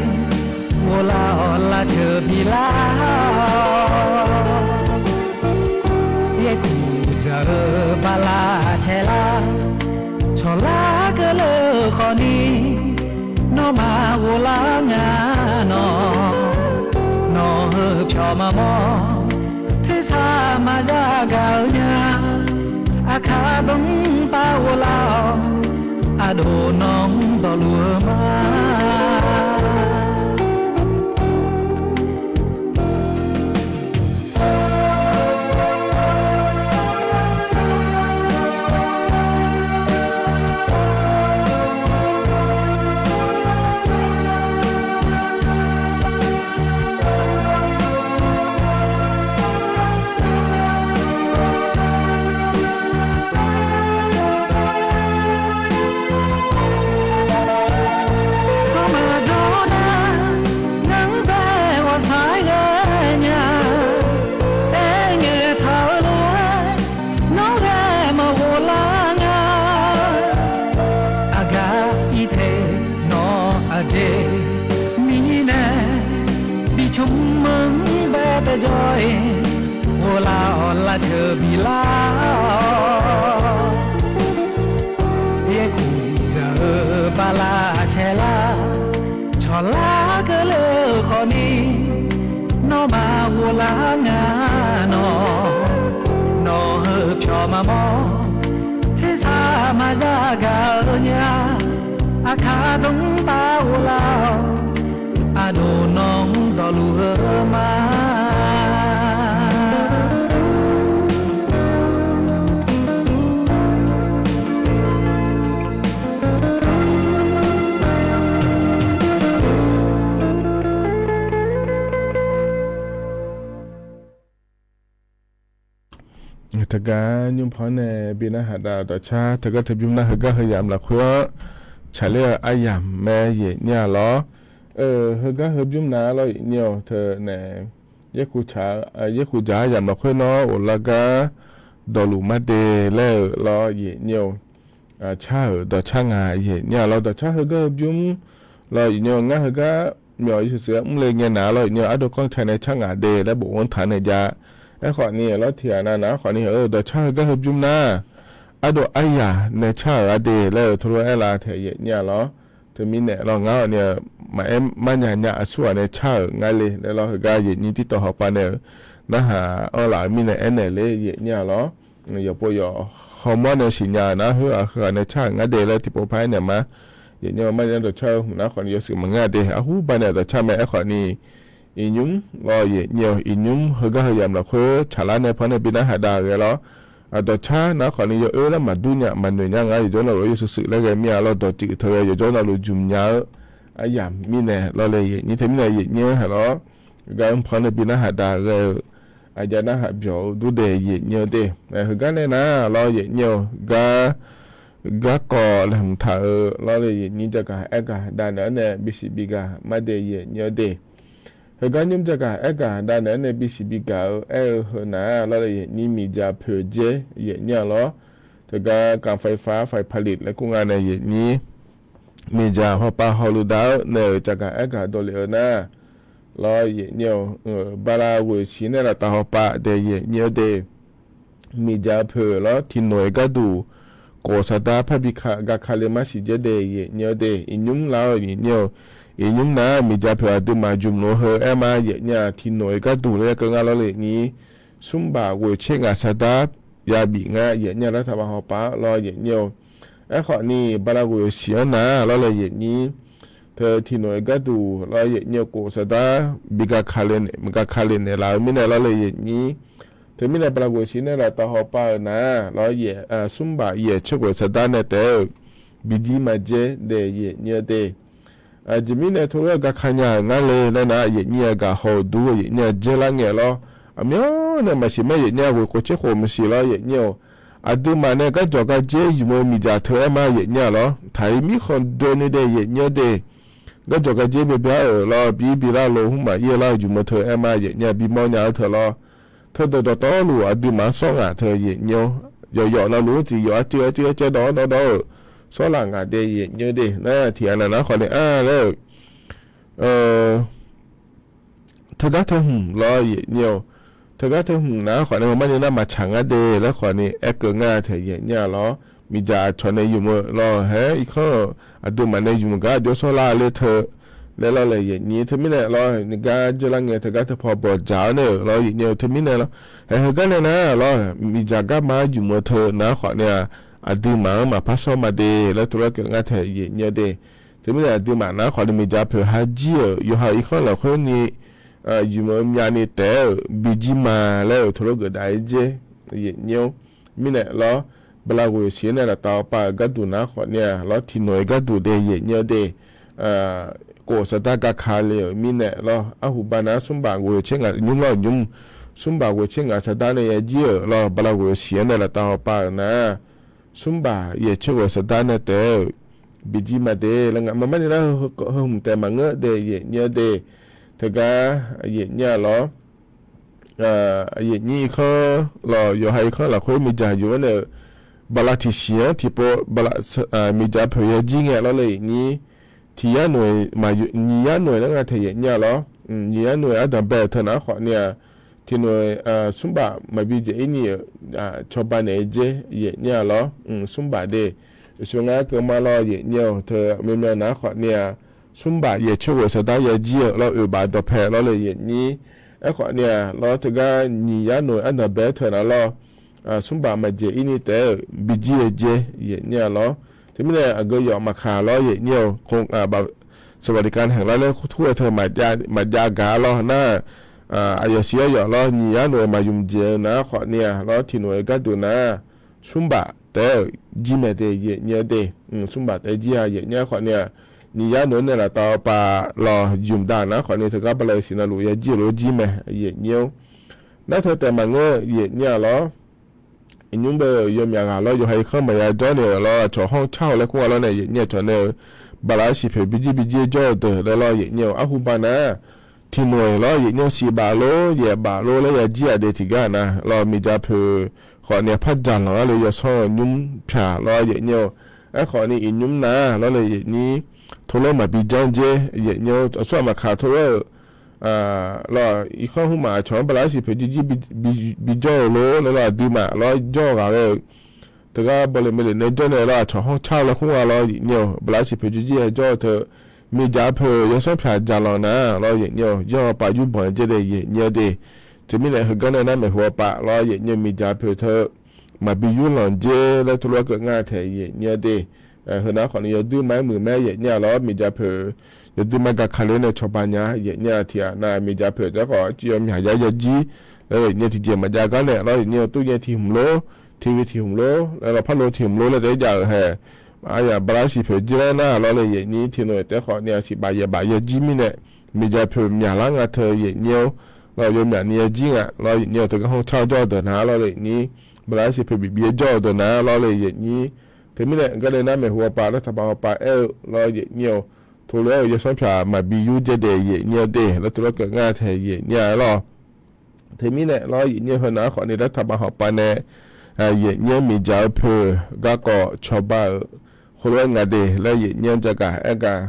ghoflar-awq lavceuq bilar-awq. Yaerkuq dzaq-eu bala caelar, cawqlar keuvle-eu khawfni, nawmaf ghoflar nga nawq. Nawq heu pyawq maqmawr, tersar maqzar gaq-eu nya. Aqkar danrtav ghoflar-awq, aqdov nanr dawqluf-eu ma. Nawmaf jawr nar, ngar-anr bae ghawqshaq-aer ghae nya. Aerngae taqlof-aer, nawr ghae maqghoflar nga. Aqgaf irtaeq nawq aqjeq mirnae, bicmr manr baedae jawr-iq, ghoflar-awq lavceuq bilar-awq. Yaerkuq dzaq-eu bala caelar, cawqlar keuvle-eu khawfni, nawmaf ghoflar nga nawq. Nawq heu pyawq maqmawr, tersar maqzar gaq-eu nya. Aqkar danrtav ghoflar-awq, aqdov nanr dawqluf-eu ma. Teugar nymr paw-anr nae bi narhaq dav dawqcar teugar teubymr nar, heugar heuyamq lafkhoer-anr tsaqler-eu aryamq mae yaeqnyir-a lawr. Heugar heubymr nar lawr yaeqnyir-awq teunae, yaerkuq dzaq-eu aryamq lafkhoer nawr ghoflar gar dawqluf mar de laer-euq lawr yaeqnyir-awq. Car-euq dawqcar nga yaeqnyir-a lawr, dawqcar heugar heubymr lawr yaeqnyir-awq. Ngar heugar myawq yawshuif shuif-aer mrle ngae nar lawr yaeqnyir-awq, ardov kanr cae nae car ngaq de laer bofanr taq nae ja. Aerkhawfni lawr tiqghaq nav nav aerkhawfni heu dawqcar heugar heubymr nar, ardov aryaq nae car-euq-a de laer-euq teulof-aer aerlar taeq yaeqnyir-a lawr. Teumirnae lawr ngar-awq ni-eu maqaer marnya nya aqsurghaq nae car-euq ngar le laer lawr, heugar yaeqnyir tirtawv hawpav nae-euq narhaq anr laf-euq mirnae aernaeq ler yaeqnyir-a lawr. Yawqpov yawq hawmawr nae siqnya-euq nar, khoer-aq heughaq nae car-euq ngar de laer tiqpov par aernaeq ma. Yaeqnyir-awq, marnya dawqcar-eu hmq nar khawfni yawshuif maqngeur-a de, arhu ba nae dawqcar mae. Aerkhawfni iqnymr lawr yaeqnyir-awq, iqnymr heugar heuyamq lafkhoer tsaqlar nae paw nae bi narhaq dav ghae lawr. Dawqcar nar khawfni yawoer laer maqdur nya maqnoeq nya ngar yawqjawr navluf-aer yawshuif shuif laer ghae mir-a lawr, dawqtsuif teughaq yawqjawr navluf jmq nya-eu aryamq mirnae lawr le yaeqnyir. Teumirnae yaeqnyir-anr haq lawr, gar mr paw nae bi narhaq dav ghae-eu aqjav narhaq byawq-eu dur de yaeqnyir-eu de. Heugar nae nar lawr yaeqnyir-awq, gar garkawv laeqhmq taq-eu lawr le yaeqnyir jagaq aergaq dav naeq-anr nae bisiq bigaq mar de yaeqnyir-eu de. Heugar nymr jagaq aergaq dav naeq-anr nae bisiq bigaq-eu aer-eu heu nar lawr le yaeqnyir miqdzaq poeq dzaer yaeqnyir-a lawr. Teugar การไฟฟ้า ไฟผลิต laer kur nga nae yaeqnyir miqdzaq hawpav hawluf dav-eu nae-euq jagaq aergaq dawqle-eu nar lawr yaeqnyir-awq, bala ghoeq siq nae laftaf hawpav daeq yaeqnyir-eu de. Miqdzaq poeq lawr tiqnoeq-eu gharduq khof saqdar parbi ka ga ka le mar siq dzaer de yaeqnyir-eu de. Iqnymr lar-awr yaeqnyir-awq, iqnymr nar miqdzaq poeq aqduimaf jmq luf heu aer ma yaeqnyir-aq, tiqnoeq-eu gharduq laer keuv nga lawr le yaeqnyir smr baf ghoeq tser ngaq saqdar pyav bif nga yaeqnyir-a lar taqbaf hawpar lawr yaeqnyir-eu. Aerkhawf ni bala ghoeq siq-anr nar lawr laer yaeqnyir, teu tiqnoeq-eu gharduq lawr yaeqnyir-eu khof saqdar bi ga ka le naeqlaf-eu mirnae lawr laer yaeqnyir. Teumirnae bala ghoeq siq nae laftav hawpar-euq nar lawr yaeq smrbaq yaeq tser ghoeq saqdar nae taef-aer-euq bijir maqdzaer daef yaeqnyir-eu de. Aqjeq mirnae teulof-aer ga ka nya-euq ngar le laer nar yaeqnyir-a gaq haw-eu dur-eu yaeqnyir-a dzaerlar ngae lawr. Aqmyanr nae maqsiq mae yaeqnyir-a ghoeq khof tser khof maqsiq lawr yaeqnyir-eu. Aqduimaf nae garjawq gardzer yumq-eu miqdzaq teu aer ma yaeqnyir-a lawr. Taq-ir mirkhanq doeni dae yaeqnyir-eu de. Garjawq gardzer byaerbyaer-euq lawr bir bilar lo hmqmaq ir-eu lar yumq-eu teu aer ma yaeqnyir-a bimawr nya-eu teu lawr. Teudeuq dawqtawvluf aqduimaf-anr sawr ngaq teu yaeqnyir-awr, yawqyawf navluf-anr tiq yawf arcuiv arcuiv arcaer dawq-awr dawrdawr-euq sawrlaf ngaq dae yaeqnyir-eu de. Nar tiq ghaq nav nar khawf ni-a laer-euq teugar teu hmq lawr yaeqnyir-eu. Teugar teu hmq nar khawf nae marni nar maqtsaq ngar de laer khawf ni aerkeuv ngar taeq yaeqnyir-a lawr. Miqdzaq aqcawq nae yumq-eu lawr haer irkanr-euq aqduimaf nae yumq gar jawr sawrlar ler teu laer lawr laer yaeqnyir teumirnae lawr gar dzeurlar ngae teugar teu paw bawqdzaq-awr nae-euq lawr yaeqnyir-eu teumirnae lawr. Haer heugar nae nar lawr miqdzaq garma yumq-eu teu nar khawf nae-a aqduimaf-anr maqpar sawr ma de laer teulof-aer keuv ngar taeq yaeqnyir-eu de. Teumirnae aqduimaf nar khawf ni miqdzaq poeq ha jir-euq yawqha irkanr lafkhoer ni yumq-eu myavni taef-aer-euq bijir ma laer-euq teulof geufdav-ir dzer yaeqnyir-awr. Mirnae lawr, bala ghoeq siq nae laftav hawpar-euq gharduq nar khawf ni-a lawr tiqnoeq-eu gharduq dae yaeqnyir-eu de. Khof saqdar ga ka le-euq mirnae lawr arhuba nar smrbaq ghoeq tser ngaq nymr lawr nymr, smrbaq ghoeq tser ngaq saqdar nae yajir-euq lawr bala ghoeq siq-anr nae laftav hawpar-euq nar smrbaq yaeq tser ghoeq saqdar nae taef-aer-euq bijir ma de laer nga. Maqmarni nar heu hmq taef maqngeur dae yaeqnyir-eu de. Teugar yaeqnyir-a lawr yaeqnyir irkanr lawr yawqha irkanr lafkhoer miqdzaq yuf-anr nae-euq bala tiqsiq-anr tiqpov miqdzaq poeq yajir ngae lawr laer yaeqnyir. Tiq yar noeq, nyiq yar noeq nar nga taeq yaeqnyir-a lawr. Nyiq yar noeq ardanq bae-euq teu nar khawf ni-a tiqnoeq smrbaq maqbi dzaeq-ir ni-euq cawba naeq-eu dzer yaeqnyir-a lawr. Smrbaq de, uqshoe ngar keuv ma lawr yaeqnyir-eu teu myawmyaw nar khawf ni-a smrbaq yaeq tser ghoeq saqdar yajir-euq lawr oeq baf dawqpae lawr laer yaeqnyir. Aerkhawf ni-a lawr teugar nyiq yar noeq ardanq bae-aer teu nar lawr smrbaq maqdzaeq-ir ni taef-aer-euq bijir-eu dzer yaeqnyir-a lawr. Teumirnae aqgeu yawf maqkaq lawr yaeqnyir-eu สวัสดิการแห่งรัฐ laer kur tur-eu teu maqjav gaq lawr nar aqyawf siq aryawf lawr nyiq yar noeq maqymq dzaeq-eu nar khawf ni-a lawr tiqnoeq-eu gharduq nar smrbaq taef-aer-euq jir mae de yaeqnyir-eu de. Smrbaq taef jir-a yaeqnyir-a khawf ni-a nyiq yar noeq nae laftav pav lawr ymq dav nar khawf ni teugar bala siq navluf yajir-eu lof jir mae yaeqnyir-awr. Nar teu taef maqngeur yaeqnyir-a lawr. Iqnymr bae-euq yawmyaq ghaq lawr yawqha irkanr maqya jawr naeq-euq lawr aqcawq hanr car-eu laer kur-a lawr nae yaeqnyir aqcawq nae-eu bala siq poeq bijir bijir jawr-eu deuq laer lawr yaeqnyir-eu arhuba nar tiqnoeq lawr yaeqnyir-eu siq baf lor yaeq baf lor laer yajir-aq de tiqgar nar lawr miqdzaq poeq khawf ni-a par dzaqlanq-ar le yawsanr-eu nymr pyaq lawr yaeqnyir-eu. Aerkhawf ni iqnymr nar lawr le yaeqnyir tov lor maqbi janr dzer yaeqnyir-eu aqsur aqmaqkaq tov lor-euq lawr irkanr hmr maf aqcawq-anr bala siq poeq jir jir bijawr-eu lor laer lawr aqduimaf lawr jawr-eu ghaq ghae-eu teugar bawle meuqle nae jawr nae lawr aqcawq hanr car-eu laer kur-a lawr yaeqnyir-eu bala siq poeq jir jir-a jawr-eu teu miqdzaq poeq yawsanr pyaq dzaqlanq nar lawr yaeqnyir-eu janr-eu pav yurbanq-aer dzer dae yaeqnyir-eu de. Teumirnae heugar nae nar maeqhu pav lawr yaeqnyir-eu miqdzaq poeq teu maqbi yurlanq dzer laer tov lor-aer keuv ngar taeq yaeqnyir-eu de. Heu nar khawf ni yawduir ma-aer muiq mae yaeqnyir-a lawr miqdzaq poeq yawduir ma gaq kale nae cawba nya yaeqnyir-a tiq ghaq nar miqdzaq poeq taef-aer khawf civ yawmyaq yar yajir laer yaeqnyir-eu tiqjeq maqjav gar nae lawr yaeqnyir-eu tur yae tiq hmq lor, tiq ghoe tiq hmq lor laer lawr parlo tiq hmq lor laer taef-aer jav-euq hae. Aqyaf bala siq poeq jir laer nar lawr le yaeqnyir tiqnoeq taef-aer khawf ni-a siq baf yaeq baf yajir mirnae miqdzaq poeq myaqlar nga teu yaeqnyir-awr lawr yawmyaq ni yajir nga lawr yaeqnyir-eu teugar hanr car jawr-eu deuq nar lawr le yaeqnyir bala siq poeq bif bif-aer jawr-eu deuq nar lawr le yaeqnyir. Teumirnae gar le nar maeqhu pav lar taqbaq hawpav aer-eu lawr yaeqnyir-eu tov lor-aer-eu yawsanr pyaq maqbi yur dzer dae yaeqnyir-eu de laer tov lor keuv ngar taeq yaeqnyir-a lawr. Teumirnae lawr yaeqnyir-eu heu nar khawf ni lar taqbaq hawpav nae yaeqnyir-eu miqdzaq-eu poeq garkawv cawba-euq khoerlof-aer nga de laer yaeqnyir-anr jagaq aer gaq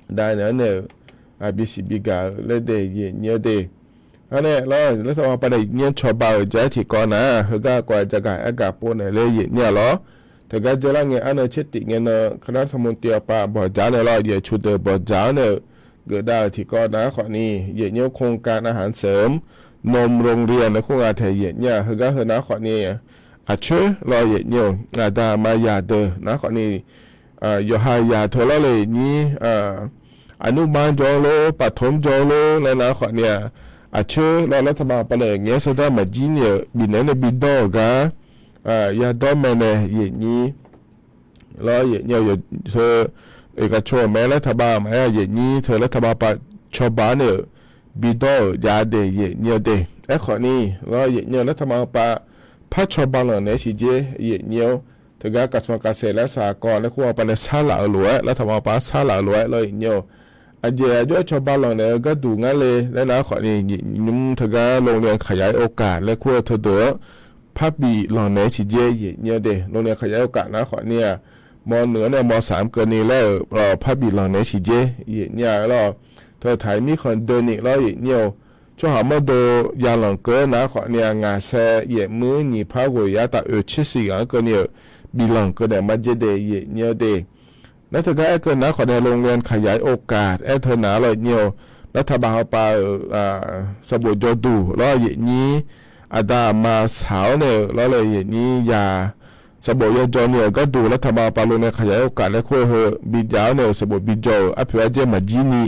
dav naeq-anr nae-euq bisiq bigaq-euq laer dae yaeqnyir-eu de. Arnae lawr lar taqbaq hawpav nae yaeqnyir-anr cawba-euq ja-aer tiqkawv nar heugar kawv-a jagaq aer gaq pov naeq laer yaeqnyir-a lawr. Teugar dzaerlar ngae arnan tser tif ngae nan คณะรัฐมนตรี awqpav bawqdzaq nae lawr yaeq cu deuq bawqdzaq-anr nae-euq geufdav-euq tiqkawv nar khawf ni yaeqnyir-eu โครงการอาหารเสริมนมโรงเรียน nae kur nga taeq yaeqnyir-a heugar heu nar khawf ni aqcoer lawr yaeqnyir-awq, aqda aqma yaq deuq nar khawfni, yawqha yaq teu lawr le nyir, aqnmr bar jawr lor, paqtoq jawr lor laer nar khawfni-aq, aqcoer lawr laer taqma pavnaeq ngaeq-aer sardar maqjir ni-euq bifnaeq nae bidawr-euq gar yadawr mae nae yaeqnyir lawr yaeqnyir-awq, yawq teu iqkaq coq-euq mae laer taqma maqaer-a, yaeqnyir teu laer taqma pav cawba nae-euq bidawr-euq jav de yaeqnyir-awq de. Aerkhawfni lawr yaeqnyir-awq laer taqma pav par cawba lanq naeq-aer siqjer yaeqnyir-awr, teugar kaqsmq kaqsaeq laer saqkawv laer khoer-a pavnae sarlaf-eu lof-aer laer taqma pav sarlaf-eu lof-aer lawr yaeqnyir-awq. Aqjeq aqjox-aer cawba lanq naeq-eu gardeuq ngar le laer nar khawfni, nymr teugar โรงเรียนขยายโอกาส laer kur-eu teudeuq-anr parbif lanq naeq-aer siqjer yaeqnyir-awq de. โรงเรียนขยายโอกาส nar khawfni-aq, mawrnoeq-anr nae mawrsaq-anr keuvni laer-euq parbif lanq naeq-aer siqjer yaeqnyir-a lawr. Teutaq-iq mirkhanq deuvni lawr yaeqnyir-awq. Tsawrhaq mawrdo yalanq keuv-aer nar khawfni-aq, ngaqsaer yaef muir nyiq par ghoeq yar taf oeq tser siq ghaq-anr keuvni-euq bif lanq keuv naeq marjer de yaeqnyir-awq de. Nar teugar aer keuv nar khawfni โรงเรียนขยายโอกาส aer teu nar lawr yaeqnyir-awq, nar taqma hawpav-euq sanqbof jawrduq lawr yaeqnyir, aqda aqma saq-awr nae-euq lawr le yaeqnyir yaq sanqbof yawjawr ni-euq gardeuq nar taqma hawpav โรงเรียนขยายโอกาส laer kur-eu heu bijav-awr nae-euq sanqbof bijawr-euq arpoeq arjaer maqjir ni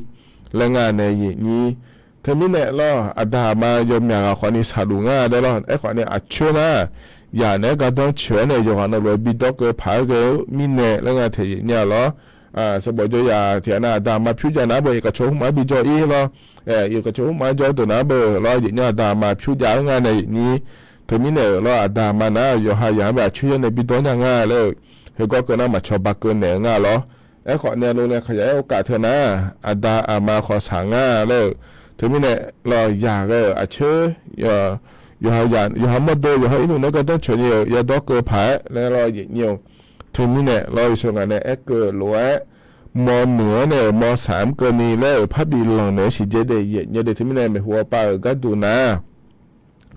laer ngar nae yaeqnyir. Teumirnae lawr aqda aqma yawmyaq ghaq khawfni saqluf ngar dae lawr. Aerkhawfni aqcoer nar yaq naeq-aer gardanr coeq-aer nae yawqghaq navluf-aer bidawr keuv paq-aer ghae-eu mirnae laer ngar taeq yaeqnyir-a lawr. Sanqbof jawr yaq tiq ghaq nar aqda aqma pyur jav nar beu iqkaq coq hmq-anr bijawr-ir lawr. Iqkaq coq hmq-anr jawr deuq nar beu lawr yaeqnyir aqda aqma pyur jav-eu ngar nae yaeqnyir. Teumirnae-euq lawr aqda aqma nar yawqha yaq-anr bae aqcoer yar nae bidawr nya ngar laer-euq heugar keuv nar maqcawba keuv naeq-eu ngar lawr. Aerkhawf nae โรงเรียนขยายโอกาส teu nar, aqda aqma khawf saq ngar laer-euq teumirnae lawr yaq ghae-euq aqcoer yawqha mawrdo yawqha irnmq nae gardanr coeq ni-euq yadawr keuv paq-aer laer lawr yaeqnyir-awq. Teumirnae lawr iqsaq ngaq nae aer keuv lof-aer mawrnoeq-anr nae-euq mawrsaq-anr keuvni laer-euq parbif lanq naeq-aer siqjer de yaeqnyir de. Teumirnae maeqhu hawpav-euq gardeuq nar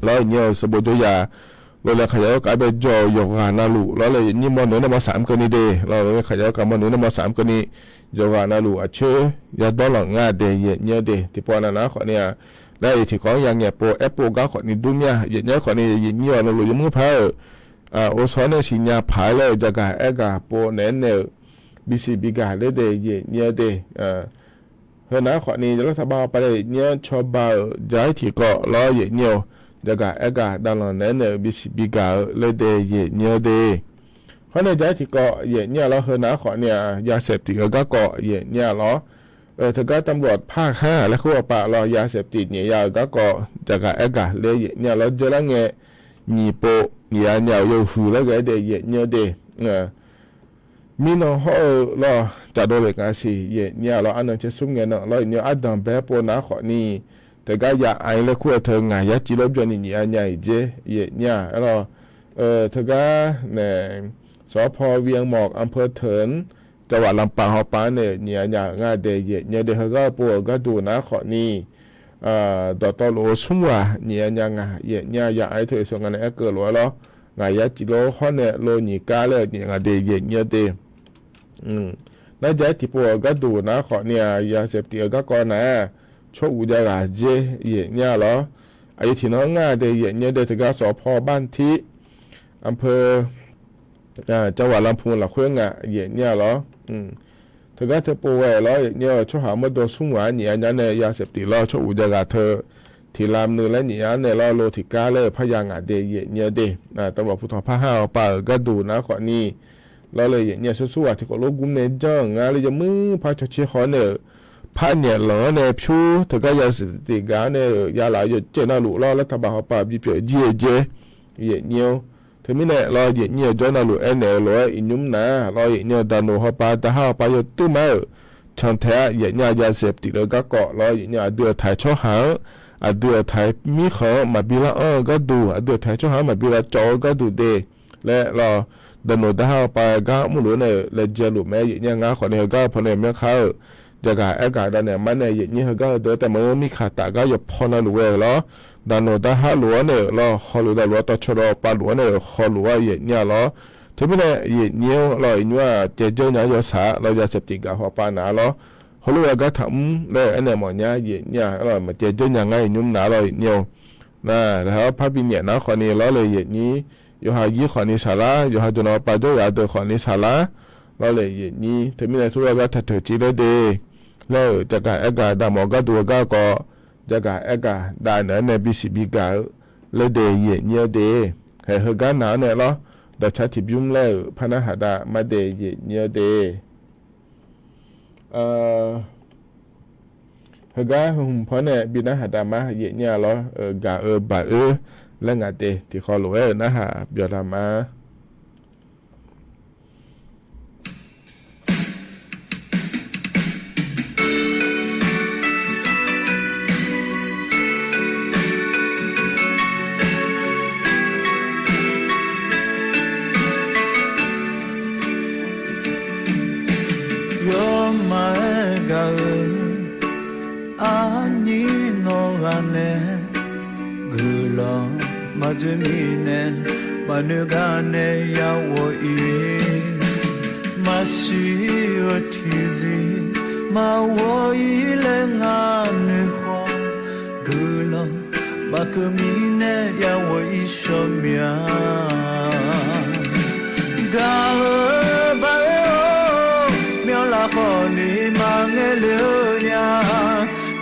lawr yaeqnyir-awq sanqbof jawr yaq โรงเรียนขยายโอกาส bae jawr-euq yawqghaq navluf lawr le yaeqnyir mawrnoeq-anr nae mawrsaq-anr keuvni de. Lawr โรงเรียนขยายโอกาส mawrnoeq-anr nae mawrsaq-anr keuvni yawqghaq navluf aqcoer yadawr lanq ngar de yaeqnyir de. Tiqpov nav nar khawfni-aq, laer-euq tiqkawv-anr yangaeq pov aer pov gar khawfni dur mir-a. Yaeqnyir khawfni yaeqnyir-awq navluf yawmuir par-euq ovsawr nae siqnya paq-aer laer-euq jagaq aergaq pov naeq-aer nae-euq bisiq bigaq ler de yaeqnyir de. Heu nar khawfni yawlar taqbav hawpav nae yaeqnyir-anr cawba-euq jaq-aer tiqkawv lawr yaeqnyir-awq. Jagaq aergaq davlanq naeq-aer nae-euq bisiq bigaq-eu ler de yaeqnyir de. Hawr nae jaq-aer tiqkawv yaeqnyir-a lawr heu nar khawfni-aq, yaseptiv-eu garkawv yaeqnyir-a lawr. Teugar ตำรวจภาคห้า laer khoer hawpav lawr yaseptiv nyiq ya-euq garkawv jagaq aergaq ler yaeqnyir-a lawr dzeurlar ngae nyiq pov nyiq ya nya-euq yawhuiq laer ghae-aer de yaeqnyir de. Mirnan hawr-eu lawr caqdov lef nga siq yaeqnyir-a lawr arnan caer smr ngae nan lawr yaeqnyir ardanq bae pov nar khawfni, teugar ya aq-ir laer kur-eu teu ngaq yar civ lawr byanni nyiq ya nya-iq jer yaeqnyir-a lawr. Teugar nae สภ.เวียงหมอก อำเภอเถิน จังหวัดลำปาง hawpav-anr nae-euq nyiq ya nya-euq nga de yaeqnyir de. Heugar-eu pov-euq gharduq nar khawfni dawqtawvluf-eu smr ghaq nyiq ya nya ngaq yaeqnyir-a ya aq-ir teu iqsaq ngaq nae aer keuv lof-aer lawr. Ngaq yar civ lawr hawr nae lo nyiq kar laer-euq nyiq ngaq de yaeqnyir de. Nar jaq-aer tiqpov-euq gharduq nar khawfni-aq, yaseptiv-eu garkawv nar-aq, tsawr uq jav ghaq jer yaeqnyir-a lawr. Aqyuif tiqnan ngar de yaeqnyir de teugar สภ.บ้านทิ อำเภอ จังหวัดลำพูน lafkhoer nga yaeqnyir-a lawr. Teugar teupov ghae lawr yaeqnyir-eu tsawrhaq mawrdo smr ghaq-anr nyiq ya nya nae yaseptiv lawr tsawr uq jav ghaq teu tiqlam nuiv laer nyiq ya nae lawr lo tiqkar laer-euq parya ngaq de yaeqnyir de. ตำรวจภูธรภาคห้า hawpav-euq gharduq nar khawfni lawr le yaeqnyir-a smr smr ghaq tiqkawv lof gmr nae janr-euq nga le yawmuir par cawtser haw nae-euq par nyaef lanq-anr nae pyur teugar yaseptiv gaq-anr nae-euq ya laf-eu yawcaev navluf lawr lar taqbav hawpav bipyeuf jir-eu jer yaeqnyir-or. Teumirnae lawr yaeqnyir-eu jawr navluf aernaeq-eu lof-aer iqnymr nar lawr yaeqnyir-eu daqnoq hawpav daqhar hawpav yawduir ma-euq cantae-a yaeqnyir-a yaseptiv-eu garkawv lawr yaeqnyir-a aqdui-euq taiq tsawrhaq-anr aqdui-euq taiq mirkhanq-anr maqbi lar anr-eu gharduq aqdui-euq taiq tsawrhaq-anr maqbi lar cawv-eu gharduq de laer lawr daqnoq daqhar hawpav gar mrluf-anr nae-euq laejae luf mae yaeqnyir-a ngar khawfni heugar-eu pawnae myanrkhar-euq jaqgaq aergaq davnaeq mar nae yaeqnyir heugar-eu deuq-aer taef maqngeur mirkaq taf gar yawpaw navluf ghae-euq lawr daqnoq daqhar luf-anr nae-euq lawr hawluf daqluf-anr tawv caw dawv pav luf-anr nae-euq hawluf-a yaeqnyir-a lawr. Teumirnae yaeqnyir-or lawr iqnymr-aq caevdzeur nya-aer yawsaq lawr yaseptiv gaq hawpav naq-a lawr heulof-aer gar taqmr laer-euq aernaeq mawfnya yaeqnyir-a lawr maqcaevdzeur nya ngar iqnymr naq-a lawr yaeqnyir-or. Nar laqkhaq-awr parbi nyaef nar khawfni lawr le yaeqnyir yawqha yir khawfni saqlar, yawqha jawqnan pav jawr yaf deuq khawfni saqlar. Lawrle yaeqnyir teumirnae tawr-eu gar taq toeq civ laer de. Laer-euq jagaq aer gaq daqmawf gharduq-eu gar khawf, jagaq aer gaq dav naeq-aer nae bisiq bigaq-eu laer de yaeqnyir-awr de. Haeq heugar naq-anr nae lawr, dawqcar tiqbymr laer-euq par narhaq dav mar de yaeqnyir-awr de. Heugar heu hmq paw-anr nae bi narhaq dav mar yaeqnyir-a lawr, gaq-eu baq-oer laer ngaq de tiqkhawv lof-aer-euq narhaq byawq dav mar. Yawmaf-aer gaq-eu arnyir nawq ghaq nae guiqlanq maqdzoer mirnae, maqnoeq gar nae ya ghawq-ir. Maqsiq-eu tiqzir maqghawq-ir laer ngar noeq khawf, guiqlanq maqkeuv mirnae ya ghawq-ir shawr mya. Gaq-eu baq-oer-or, myanlaf khawf ni maqngae le-eu nya.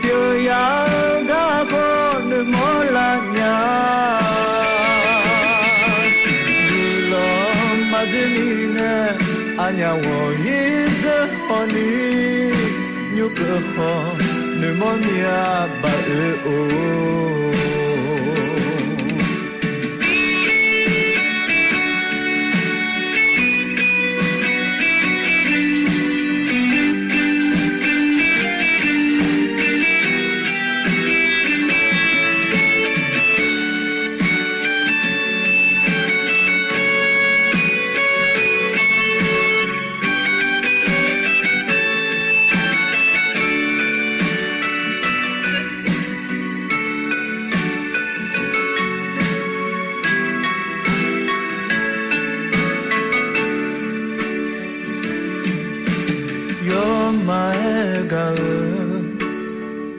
Pyeuf ya-eu garkawv noeqmawr lar nya. Guiqlanq maqdzoer mirnae, aqnyaf ghawq-ir dzeur hawq ni, nymr keuv khawf noeqmawr mya baq-oer-or. Yawmaf-aer gaq-eu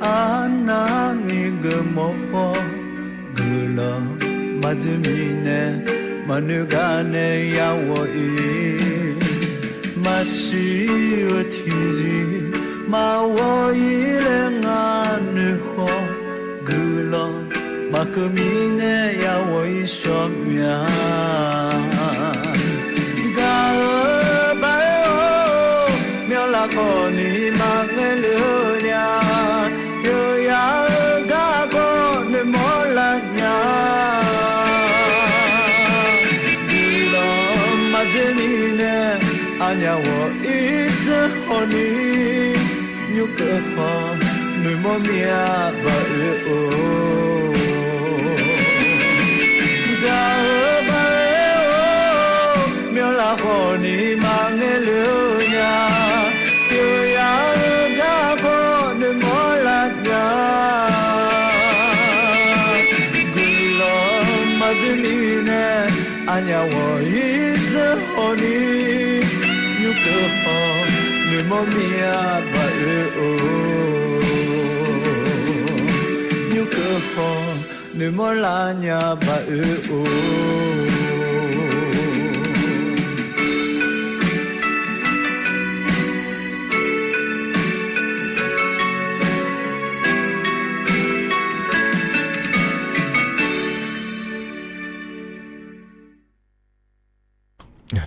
arnavni geufmawf khawf, guiqlanq maqdzoer mirnae, maqnoeq gar nae ya ghawq-ir. Maqsiq-eu tiqzir maqghawq-ir laer ngar noeq khawf, guiqlanq maqkeuv mirnae ya ghawq-ir shawr mya. Gaq-eu baq-oer-or, myanlaf khawf ni maqngae le-eu nya. Pyeuf ya-eu garkawv noeqmawr lar nya. Guiqlanq maqdzoer mirnae, aqnyaf ghawq-ir dzeur hawq ni, nymr keuv khawf noeqmawr mya baq-oer-or. Gaq-eu baq-oer-or, myanlaf khawf ni maqngae le-eu nya. Pyeuf ya-eu garkawv noeqmawr lar nya. Guiqlanq maqdzoer mirnae, aqnyaf ghawq-ir dzeur hawq ni, nymr keuv khawf noeqmawr mya baq-oer-or. Nymr keuv khawf noeqmawr lar nya baq-oer-or.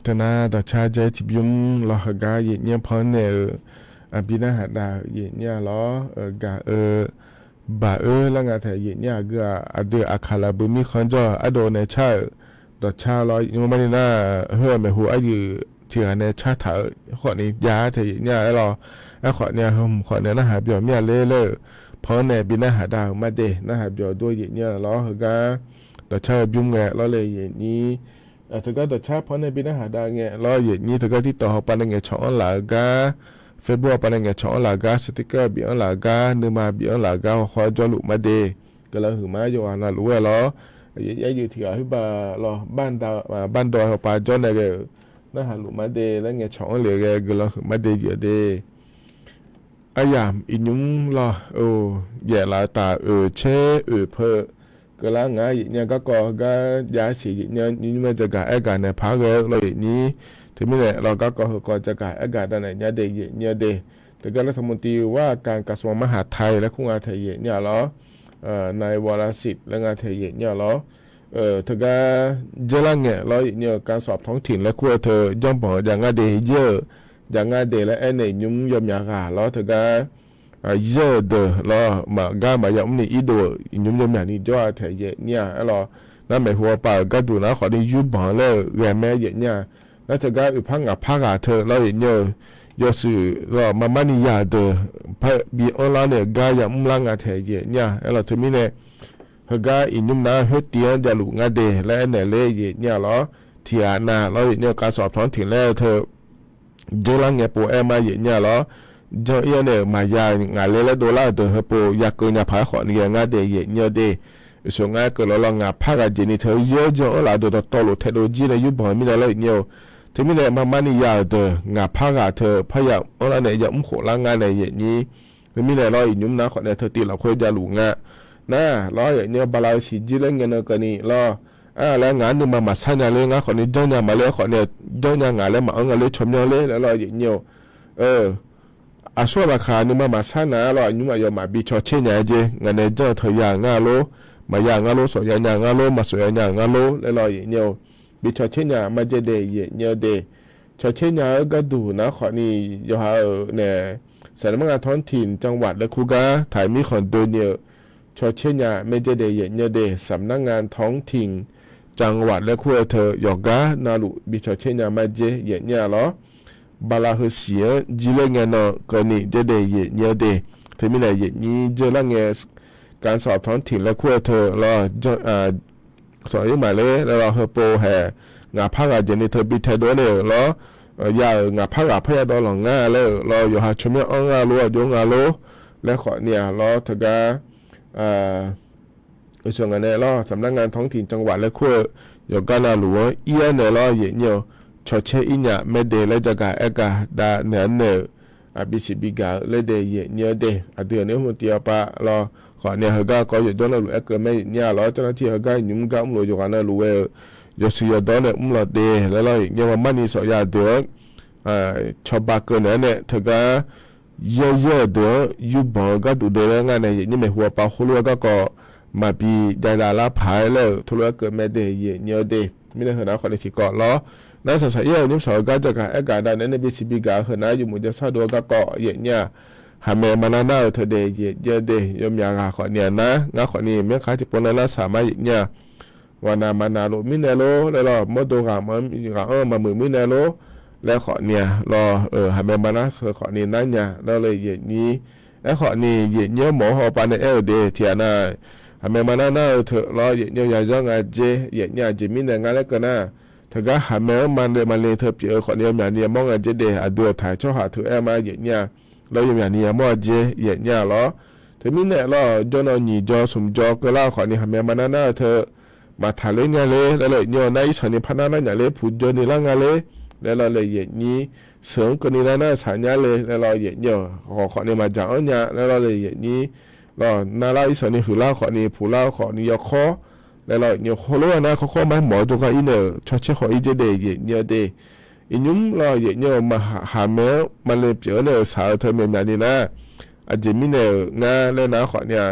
Teunar dawqcar jaer tiqbymr lawr heugar yaeqnyir-anr pan-anr nae-euq, aqbi narhaq dav-euq yaeqnyir-a lawr, gaq-eu baq-oer lar nga taef yaeqnyir-aq geu-aq, aqdui aqkaq laf bui mirkhanq jawr-eu ardov nae car-euq dawqcar lawr yaeqnyir-anr mar ni nar, khoer-aq maeqhu aryuif tiq ghaq nae car taq-eu khawf ni jav-ar taef yaeqnyir-a aer lawr. Aerkhawf ni-a heu hmq khawf nae narhaq byawq mir-a ler laer-euq pan-anr nae bi narhaq dav-euq mar de narhaq byawq dur-eu yaeqnyir-a lawr heugar dawqcar-eu bymr ngae lawrle yaeqnyir. Teugar dawqcar pan-anr nae bi narhaq dav ngae lawr yaeqnyir teugar TikTok hawpav nae ngaeqcawq-anr laf-eu gar, Facebook hawpav nae ngaeqcawq-anr laf-eu gar, sticker bif-anr laf-eu gar, nuima bif-anr laf-eu gar hawkhaw-aer jawrluf mar de. Guiqlanq huiqmar yawqghaq navluf-aer lawr. Yaeqnyir aryuif tiq ghaq khoerba lawr, bardawv hawpav jawr nae ghae-euq narhaq luf mar de laer ngaeqcawq-anr lef ghae guiqlanq huiqmar de jeq-eu de. Aryamq iqnymr lawr-eu, yaef laf-eu taf oeq caer oeq peu-eu keuvlar ngaq-a yaeqnyir-a garkawv heugar jav siq yaeqnyir-a, nymr-aer jagaq aergaq naeq paq-aer ghae-eu lawr yaeqnyir. Teumirnae lawr garkawv heukawv jagaq aergaq dav naeq nya de yaeqnyir-a de. Teugar laer taqmq tiv war-aq การกระทรวงมหาดไทย laer kur nga taeq yaeqnyir-a lawr, นาย วรสิทธิ์ laer nga taeq yaeqnyir-a lawr. Teugar dzeurlar ngae lawr yaeqnyir-eu การสอบท้องถิ่น laer kur-eu teu janrbanq-eu jav ngar de, jir-euq jav ngar de laer aernaeq nymr yawmyaq ghaq lawr teugar, jir-euq deuq lawr maqgar maqya mr ni irdov-euq iqnymr yawmyaq ni jawr-a taeq yaeqnyir-a aer lawr. Nar maeqhu pav-euq gharduq nar khawfni yurbanq laer-euq ghae mae yaeqnyir-a. Nar teugar oeqpar ngaqpar ghaq teu lawr yaeqnyir-eu yawshuif lawr maqmar ni ya-euq deuq bi anrlar nae-euq gar yamr lar nga taeq yaeqnyir-a aer lawr. Teumirnae heugar iqnymr nar khoertiv-anr javluf ngar de laer aernaeq ler yaeqnyir-a lawr. Tiqghaq nav lawr yaeqnyir-eu การสอบท้องถิ่น laer-eu teu dzeurlar ngae pov aer ma yaeqnyir-a lawr. Jan ir-awr nae-euq maqya ngaq ler laer dovlar-euq deuq heupov yakeuv nya paq-aer khawfni ghae ngar de yaeqnyir-a de. Uqshoq ngar aer keuv lawr lawr ngaqpar ghaq jeq ni teu yeur jan anrlaf deuq dawqtawvluf taedov jir nae yurbanq-eu mirnae lawr yaeqnyir-eu. Teumirnae maqmar ni ya-euq deuq ngaqpar ghaq teu parya anrlar nae yamr khof lar ngar nae yaeqnyir. Teumirnae lawr iqnymr nar khawfni teu tiv lafkhoer javluf nga. Nar lawr yaeqnyir-eu bala-eu siq jir laer ngae nan keuvni lawr, ar laer ngaq-anr nuima maqsar nya ler ngar khawfni janrnya maqler-aer khawfni janrnya ngaq laer maqanr nga ler tsawrmyanr ler laer lawr yaeqnyir-eu. Aqsur aqlaqkhaq nuima maqsar nar lawr aqnymr aqyawfmaf bi cawtser nya-aer jer ngaq nae janr-eu teu ya-euq ngar lor, maqya-euq ngar lor, sawfya nya-euq ngar lor, maqsawfya nya-euq ngar lor laer lawr yaeqnyir-eu. Bi cawtser nya maqjae daeq yaeqnyir-a de. Cawtser nya-eu gharduq nar khawfni yawqha-euq nae สำนักงานท้องถิ่นจังหวัด laer kur gar taqmir khanqdoe ni-eu cawtser nya maqjae daeq yaeqnyir-a de. สำนักงานท้องถิ่นจังหวัด laer kur-eu teu yawqgar navluf bi cawtser nya maqjae yaeqnyir-a lawr. Bala heu siq-anr jir laer ngae nan keuvni jae daeq yaeqnyir-a de. Teumirnae yaeqnyir dzeurlar ngae การสอบท้องถิ่น laer kur-eu teu lawr, sawq ir maqler laer lawr heupov haeq ngaqpar ghaq jeq ni teu bi taedov nae-euq lawr, ya-euq ngaqpar ghaq parya dawvlanq ngar laer-euq lawr yawqha tsawrmyanr anr ngar lor aqjox nga lor laer khawfni-a lawr teugar, uqshoq ngaq nae lawr สำนักงานท้องถิ่นจังหวัด laer kur-eu yawqgar navluf-anr ir-aer nae lawr yaeqnyir-eu. Cawtser ir nya maqjae daeq laer jagaq aergaq dav naeq-anr nae-euq, aqbi siq bi gaq-eu laer daeq yaeqnyir-a de. Aqdui-euq nae mr tiv-a pav lawr khawfni-a heugar kawv yawqjawr navluf aer keuv mae yaeqnyir-a lawr. Janr nar tiv heugar nymr gar mrlof yawqghaq navluf ghae-eu yawshuif yawdawr nae mr lawq de laer lawr yaeqnyir maqmar ni sawfya deuq-anr cawba keuv naeq-anr nae teugar yaer yaer-euq deuq-anr yurbanq-eu gharduq de laer ngar nae yaeqnyir maeqhu pav khoerlof-aer garkawv maqbi javdav lar paq-aer laer-euq teulof-aer keuv mae daeq yaeqnyir-a de. Mirnae heunav khawfni tiqkawv lawr, nar saqsaq ir-eu nymr saq-eu gar jagaq aergaq dav naeq-anr nae bi siq bi gaq-eu heunav yawmuiq jawrsar dov-eu garkawv yaeqnyir-a. Haqmaeq maqnar nar-eu teu daeq yaeqnyir-a de. Yawmyaq ghaq khawfni-a nar ngar khawfni maerkhav tiqpov nar nar saq ma yaeqnyir-a. Ghawqnaq maqnaq lof mirnae lor laer lawr, mawrdo ghaq-anr maqmuiq mirnae lor laer khawfni-a lawr, haqmaeq maqnar heu khawfni nar nya laer lawr yaeqnyir. Aerkhawfni yaeqnyir-anr mawq-awr haw pav nae aer-euq de tiqghaq nar, haqmaeq maqnar nar-eu teu lawr yaeqnyir-a yazanr nga jer yaeqnyir-a jeq mirnae ngar laer keuv nar, teugar haqmaeq-anr maqle maqle teu pyeuf-eu khawfni yawmyaq ni yamawr nga jer de. Aqdui-euq taq tsawrhaq teu aer ma yaeqnyir-a lawr yawmyaq ni yamawr-a jer yaeqnyir-a lawr. Teumirnae lawr jawrnaw nyiq jawr smq jawr keuvlar-eu khawfni haqmaeq maqnar nar-eu teu maqtaqler nya ler laer lawr yaeqnyir-a. Nar irsanq ni par nar nar nya ler puq jawr ni lar nga ler laer lawr le yaeqnyir. Sheuq-anr keuvni nar nar-eu saq nya ler laer lawr yaeqnyir-a. Hawq khawfni maqdzaq-anr nya laer lawr le yaeqnyir. Lawr nar lar irsanq ni huiqlar khawfni puqlar-eu khawfni yawkawr laer lawr yaeqnyir khoerlof-aer nar khawr khawr ma-aer mawq-eu jawrgar ir nae-euq cawtser khawf ir jer de yaeqnyir-a de. Iqnymr lawr yaeqnyir-a maqhaq haqmaeq-anr maqle pyeuf-eu nae-euq saq-eu teu myaqmyaq ni nar, aqjeq mirnae-euq ngar laer nar khawfni-a,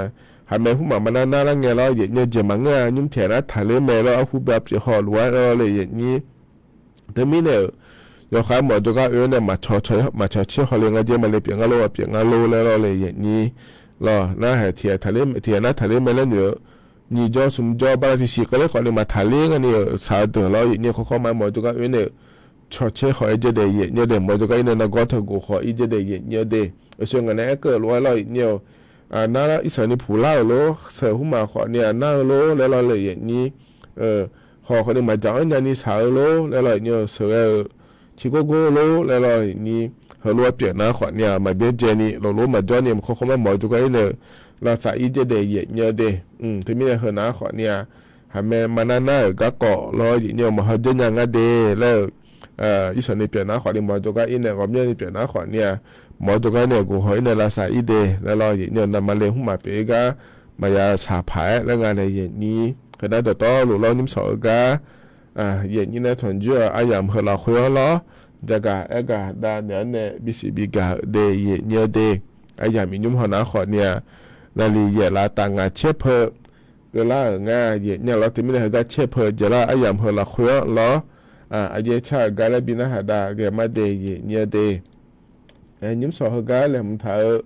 haqmaeq hmq maqma nar nar lar ngae lawr yaeqnyir jeq maqngeur-a. Nymr tiqghaq nar taqler mae lawr arhu byav pyeuf haw luf-aer lawr le yaeqnyir. Teumirnae-euq yawkhav mawq jawrgar oe-awr nae maqcawq tser haw le nga jer maqle pyeuf ngar lor, maqpyeuf ngar lor laer lawr le yaeqnyir. Lawr nar haeq tiqghaq nar taqler mae laer noeq-eu nyiq jawr smq jawr bala tiqsiq keuvler khawfni maqtaqler ngar ni-euq saq-eu deuq lawr yaeqnyir khawr khawr ma-aer mawq jawrgar oe nae-euq cawtser khawf-aer jaer daeq yaeqnyir-a de. Mawq jawrgar ir nae nargawr teu gof khawf ir jaer daeq yaeqnyir-a de. Oeqsoeq ngaq nae aer keuv lof-aer lawr yaeqnyir-a. Nar irsanq ni puqlar-euq lor, sheuq hmq maq khawfni-a nar-eu lor laer lawr le yaeqnyir. Hawq khawfni maqdzaq-anr nyani saq-eu lor laer lawr yaeqnyir-a. Sheuqghae-euq tiqgor gor lor laer lawr yaeqnyir. Heulof-aer pyeuf nar khawfni-a maqbyaer dzaeni loflof maqjawr ni khawr khawr ma-aer mawq jawrgar ir nae-euq lavsav ir jaer daeq yaeqnyir-a de. Teumirnae heunav khawfni-a haqmae maqnar nar-euq garkawv lawr yaeqnyir-a maqhaw dzaer nya ngar de laer-euq irsanq ni pyeuf nar khawfni mawq jawrgar ir nae ghawqmyanr ni pyeuf nar khawfni-a mawq jawrgar ir nae gof haw ir nae lavsav ir de laer lawr yaeqnyir-a. Navmaqle hmq maq pyeuf-ir gar maqya saqpaq-aer laer nga nae yaeqnyir. Heunar dawqtawvluf lawr nymrshawq heugar yaeqnyir nae tanqjur-eu aryamq heu lafkhoer-anr lawr, jagaq aergaq dav naeq-anr nae bisiq bigaq-euq de yaeqnyir-eu de. Aryamq iqnymr hawnar khawf ni-a, naqliq yaef lav taf ngaq caer peu keuvlar-euq ngar yaeqnyir lawr. Teumirnae heugar caer peu jaelar aryamq heu lafkhoer-anr lawr, aqjaer car-euq gar laer bi narhaq dav ghae mar de yaeqnyir-eu de. Nymrshawq heugar laeqhmq taq-eu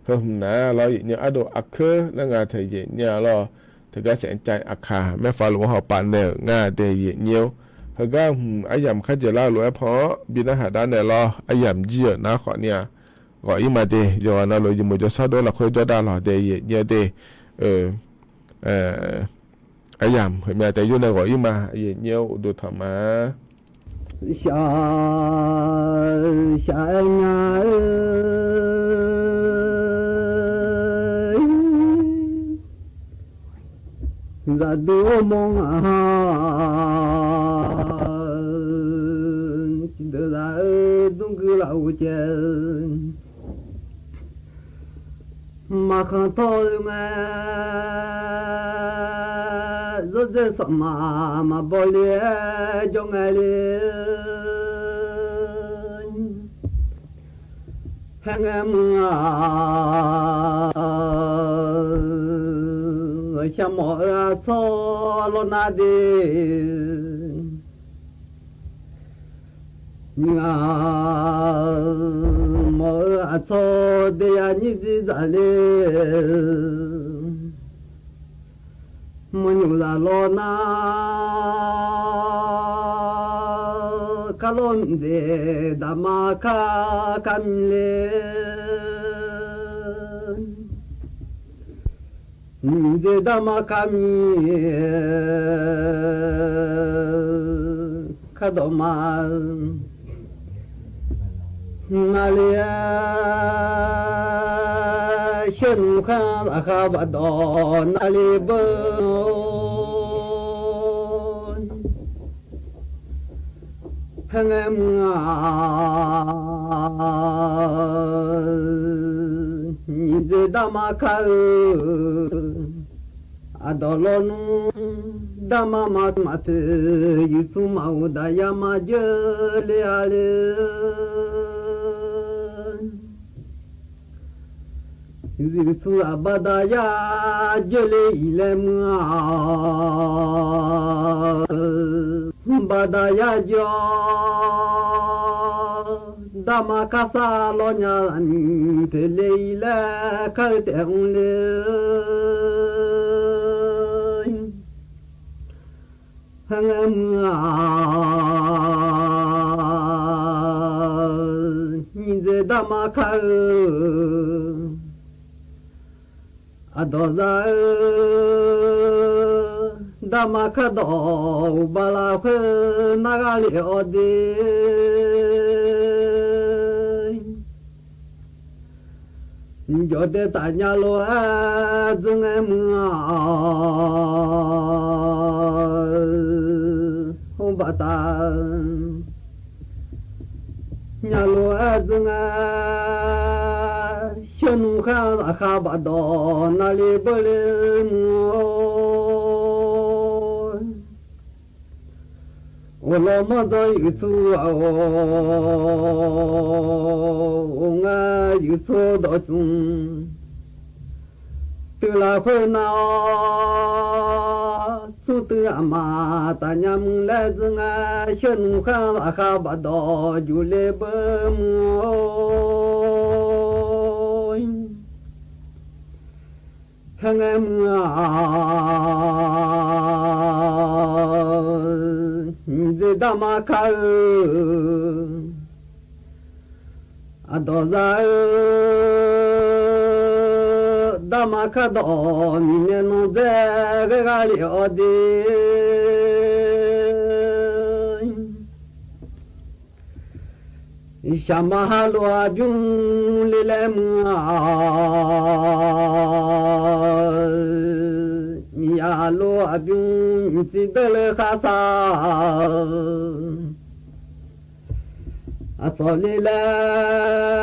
heu hmq naq-a lawr yaeqnyir ardov aqkeur laer nga tae yaeqnyir-a lawr. Teugar saef cav aqkaq maerfaq luf-anr hawpaf naeq-euq ngar de yaeqnyir-or. Heugar hmq aryamq kharjaeq lar-eu lof-aer pan-anr bi narhaq dav naeq lawr. Aryamq jir-euq nar khawf ni-a, ghawq-ir ma de. Yawqghaq navluf yawmuiq jawrshar dov lafkhoer jawrdav lawq de yaeqnyir-eu de. Aryamq heumya taef yur nae ghawq-ir ma yaeqnyir-eu uqduq tanq ma. Shaq, shaq-aer nya-eu zaqdui or mawr ngaq-a, tiqdeuq zaq-eu dmrgui laf-euq caev-eu maqkhanq tawr-eu ngae, zawrdzae safmaq maqbaw le-aer jawr ngae le. Haer ngae mr-a, sharmawf-eu aqtsawr lawrnar de. Nyiq ghaq mawf-eu aqtsawr daeyar nyir dzir dzaq le. Maqnymr zaq lawr nar, kar lawr mqdzaeq daqma kar kar mr le. Mqdzaeq daqma kar mr, kardawq ma. Navle-aer shernmr khanr lafkhar baqdawq navle beu. Haer ngae mr-a, nyiq dzaeq daqma kar-eu aqdawq lawnmr daqma ma maqtoeq, yuqtmr maqghof daqya ma jeur le-a le. Zuiqtmr aqbaqda yar jeur le-iq laer mr-a, baqda yar jeur-awr, daqma karsar lawrnya lafni poeq le-iq laer kar-eu taef mr le. Haer ngae mr-a, nyiq dzaeq daqma kar-eu aqdawq za-eu daqma kardawq uqbav lafkhoer narghar lef-awr de. Jawqdae taf nya lof-aer dzeur ngae mr-a, baqda nya lof-aer dzeur ngae, shernmr khanr lafkhar baqdawq navle beur le mr-or. Ghoflawr manrdawr yuiqtmr ghaq-or, ngar yuiqtmr dawqtmr teuq lafkhoer nar-awr, tmrtuiv aqma taf nya mr laer dzeur ngae, shernmr khanr lafkhar baqdawq juq le beur mr-or. Haer ngae mr-a, nyiq dzaeq daqma kar-eu aqdawq za-eu daqma kardawq miqnaeq nanqdzae ghaerghar lef-awr de. Shaqma harlof aqbymr le laer mr-a, miqyaq lof aqbymr nyiq tser deur le kharsav aqsawq le laer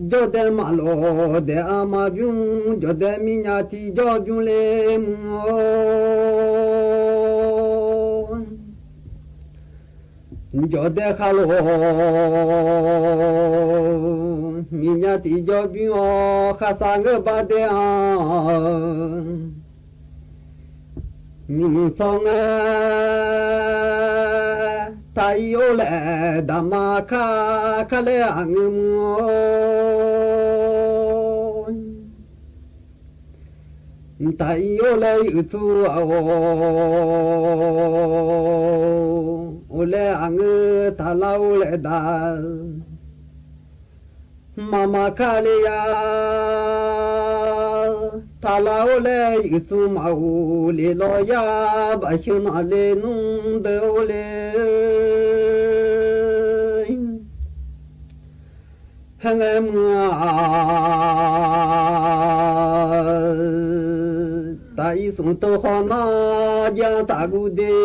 Jawrdae maqlof daef-a maqbymr, jawrdae mirnya tiqjawr bymr le mr-or. Jawrdae khaqlof mirnya tiqjawr bymr-awr, kharsav ngeur bar daef-anr. Miqnymq tsawrngae taq-ir or laer, daqma kar kar laer aqngeur mr-or. Taq-ir or laer uiqtsuq-aq or, or laer aqngeur taqlar or laer daq. Mqmaq maqkar le ya. Taqlar or laer uiqtsuq maqghof le lawr yar, baqsheuq navle nmr deuq or le. Haerngae mr-aq, taq-ir smq tov khawf nar jar taqguv de.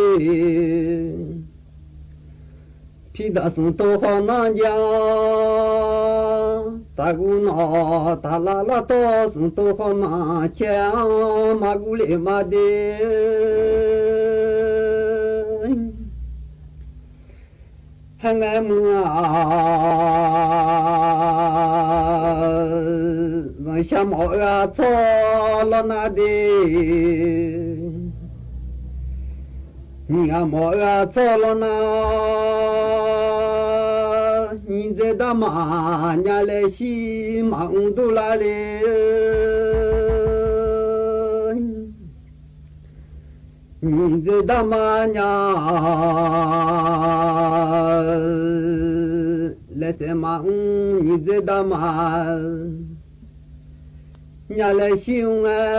Pirdaq smq tov khawf nar jar taqguv nawq, taqlar lartawr smq tov khawf nar caer-anr maqguv le ma de. Haerngae mr-aq, zanqshaq mawf-eu-aq tsawr lawr nar de. Nyiq ghaq mawf-eu-aq tsawr lawr nar, nyiq dzae darma nya laer shir maqmr durlar le. Nyiq dzae darma nya laer saef maqmr, nyiq dzae darma nya laer shir mr ngae,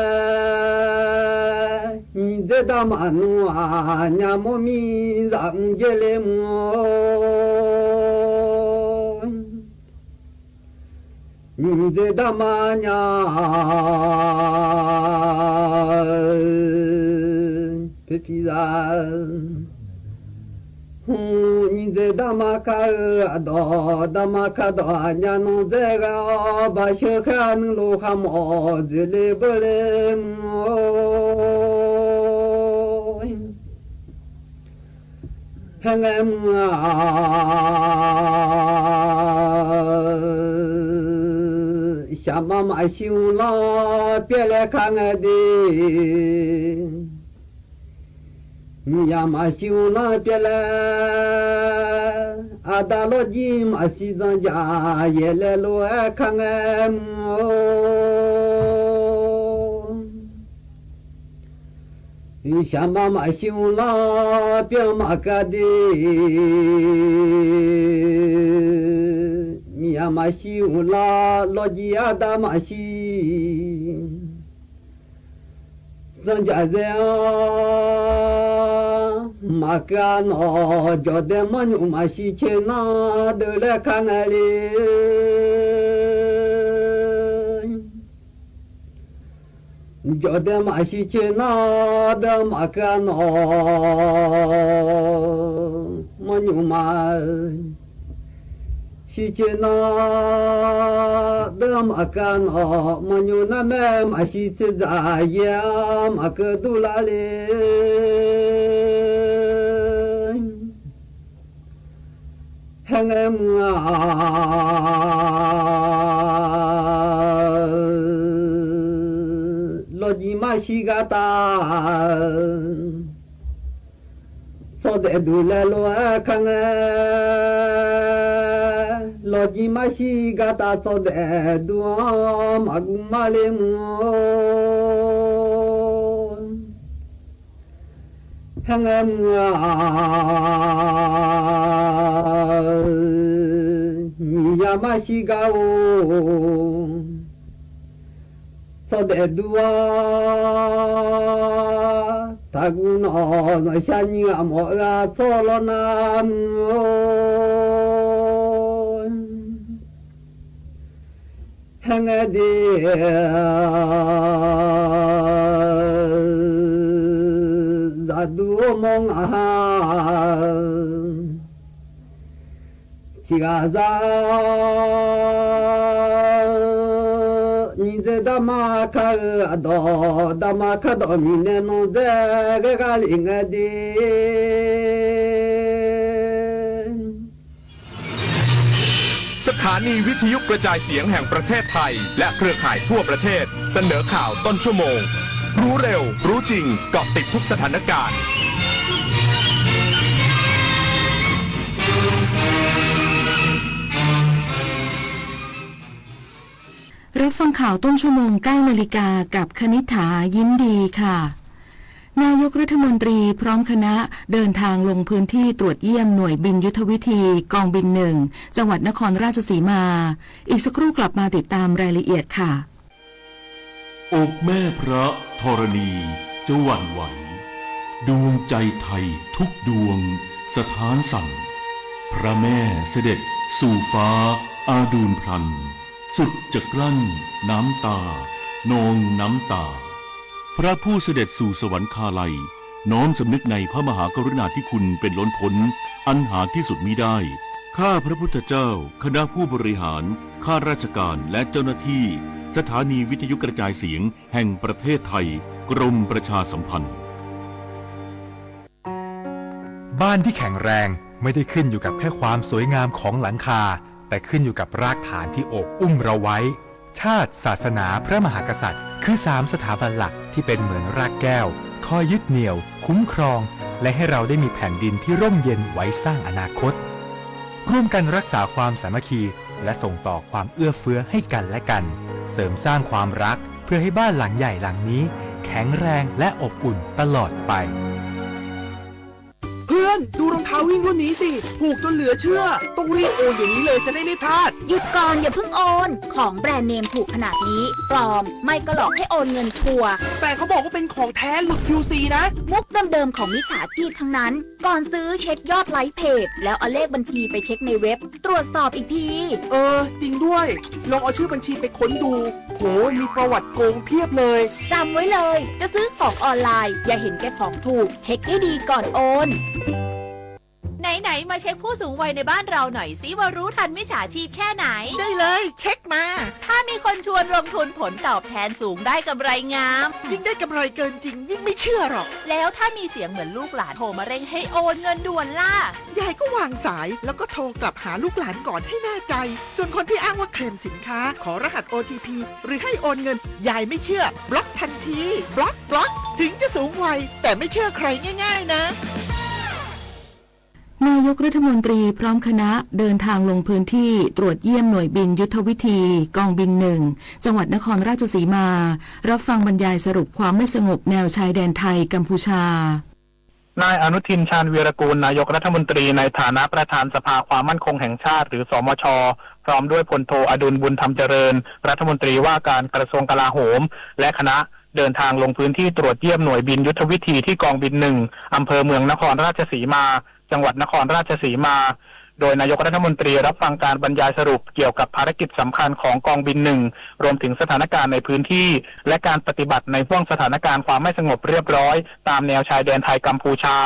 nyiq dzae darma nmr-aq, nya mawr mir zaqmr jaer le mr-or. Nyiq dzae darma nya poeqpiq za. Hmq, nyiq dzae darma kar-eu aqdawq, darma kar dawq aqnya nanr dzaer ghae-awr, baqsheuq khaer-a nuilov kharmawf dzoeqle beur le mr-or. Haerngae mr-aq, shaqma maqshir mrlanr pyaer laer kar ngae de. Miqyaq maqshir mrlanr pyaer laer, aqda lawrjir maqshir zanqjaq yaeq laer lof-aer kar ngae mr-or. Shaqma maqshir mrlanr pyaer-anr maqkar de. Miqyaq maqshir mrlar lawrjir arda maqshir zanqjaq zae-anr maqkeuv-a nawq, jawqdae manrnymq maqshir coer nar deuv laer kar ngae le. Jawqdae maqshir coer nar deuv-anr maqkeuv-a nawq, manrnymq maqshir coer nar deuv-anr maqkeuv-a nawq, manrnymq narmaer maqshir coer dzaq yaer-anr maqkeuv durlar le. Haerngae mr-aq, lawrjir marshir gartav tsawrdaef duq laer lof-aer kar ngae, lawrjir marshir gartav tsawrdaef duq-anr maqguv mar le mr-or. Haerngae mr-aq, nyiq yar marshir gar-or, tsawrdaef dur-ar. Taqguv nawq, zanqshaq nyiq ghaq mawf-eu-aq tsawr lawr nar mr-or. Haerngae de, zaqduq or mawr ngaq ha, tiq ghaq za Dawqma kar-eu aqdawq, dawqma kardawq Miqyaer nawq dzae ghae gha lef ngae de. สถานีวิทยุกระจายเสียงแห่งประเทศไทย และเครือข่ายทั่วประเทศ เสนอข่าวต้นชั่วโมง รู้เร็ว รู้จริง เกาะติดทุกสถานการณ์ รับฟังข่าวต้นชั่วโมง เก้านาฬิกา กับคณิษฐา ยิ้มดีค่ะ นายกรัฐมนตรีพร้อมคณะเดินทางลงพื้นที่ตรวจเยี่ยมหน่วยบินยุทธวิธีกองบินหนึ่ง จังหวัดนครราชสีมา อีกสักครู่กลับมาติดตามรายละเอียดค่ะ อกแม่พระธรณีจะหวั่นไหว ดวงใจไทยทุกดวงสะท้านสั่น พระแม่เสด็จสู่ฟ้าอาดูลพลัน สุดจะกลั้นน้ำตา นองน้ำตา พระผู้เสด็จสู่สวรรคาลัย น้อมสำนึกในพระมหากรุณาธิคุณเป็นล้นพ้น อันหาที่สุดมิได้ ข้าพระพุทธเจ้า คณะผู้บริหาร ข้าราชการ และเจ้าหน้าที่ สถานีวิทยุกระจายเสียงแห่งประเทศไทย กรมประชาสัมพันธ์ บ้านที่แข็งแรงไม่ได้ขึ้นอยู่กับแค่ความสวยงามของหลังคา แต่ขึ้นอยู่กับรากฐานที่โอบอุ้มเราไว้ ชาติ ศาสนา พระมหากษัตริย์ คือสามสถาบันหลักที่เป็นเหมือนรากแก้ว คอยยึดเหนี่ยว คุ้มครอง และให้เราได้มีแผ่นดินที่ร่มเย็นไว้สร้างอนาคต ร่วมกันรักษาความสามัคคี และส่งต่อความเอื้อเฟื้อให้กันและกัน เสริมสร้างความรัก เพื่อให้บ้านหลังใหญ่หลังนี้ แข็งแรงและอบอุ่นตลอดไป เพื่อน ดูรองเท้าวิ่งรุ่นนี้สิ ถูกจนเหลือเชื่อ ต้องรีบโอนเดี๋ยวนี้เลย จะได้ไม่พลาด หยุดก่อน อย่าเพิ่งโอน ของแบรนด์เนมถูกขนาดนี้ ปลอม ไม่ก็หลอกให้โอนเงินชัวร์ แต่เขาบอกว่าเป็นของแท้หลุด คิวซี นะ มุกเดิมๆของมิจฉาชีพทั้งนั้น ก่อนซื้อเช็คยอดไลค์เพจ แล้วเอาเลขบัญชีไปเช็คในเว็บ ตรวจสอบอีกที เออ จริงด้วย ลองเอาชื่อบัญชีไปค้นดู โห มีประวัติโกงเพียบเลย จำไว้เลย จะซื้อของออนไลน์ อย่าเห็นแก่ของถูก เช็คให้ดีก่อนโอน ไหนๆ มาเช็คผู้สูงวัยในบ้านเราหน่อยสิว่ารู้ทันมิจฉาชีพแค่ไหน ได้เลย เช็คมา ถ้ามีคนชวนลงทุนผลตอบแทนสูงได้กำไรงาม ยิ่งได้กำไรเกินจริง ยิ่งไม่เชื่อหรอก แล้วถ้ามีเสียงเหมือนลูกหลานโทรมาเร่งให้โอนเงินด่วนล่ะ ยายก็วางสาย แล้วก็โทรกลับหาลูกหลานก่อนให้แน่ใจ ส่วนคนที่อ้างว่าเคลมสินค้า ขอรหัส โอ ที พี หรือให้โอนเงิน ยายไม่เชื่อ บล็อกทันที บล็อก บล็อก ถึงจะสูงวัย แต่ไม่เชื่อใครง่ายๆ นะ นายกรัฐมนตรีพร้อมคณะเดินทางลงพื้นที่ตรวจเยี่ยมหน่วยบินยุทธวิธีกองบินหนึ่ง จังหวัดนครราชสีมา รับฟังบรรยายสรุปความไม่สงบแนวชายแดนไทยกัมพูชา นายอนุทิน ชาญวีรกูล นายกรัฐมนตรีในฐานะประธานสภาความมั่นคงแห่งชาติ หรือ สมช พร้อมด้วยพลโท อดุล บุญธรรมเจริญ รัฐมนตรีว่าการกระทรวงกลาโหม และคณะ เดินทางลงพื้นที่ตรวจเยี่ยมหน่วยบินยุทธวิธีที่กองบินหนึ่ง อำเภอเมืองนครราชสีมา จังหวัดนครราชสีมา โดยนายกรัฐมนตรีรับฟังการบรรยายสรุปเกี่ยวกับภารกิจสำคัญของกองบินหนึ่ง รวมถึงสถานการณ์ในพื้นที่ และการปฏิบัติในห่วงสถานการณ์ความไม่สงบเรียบร้อย ตามแนวชายแดนไทยกัมพูชา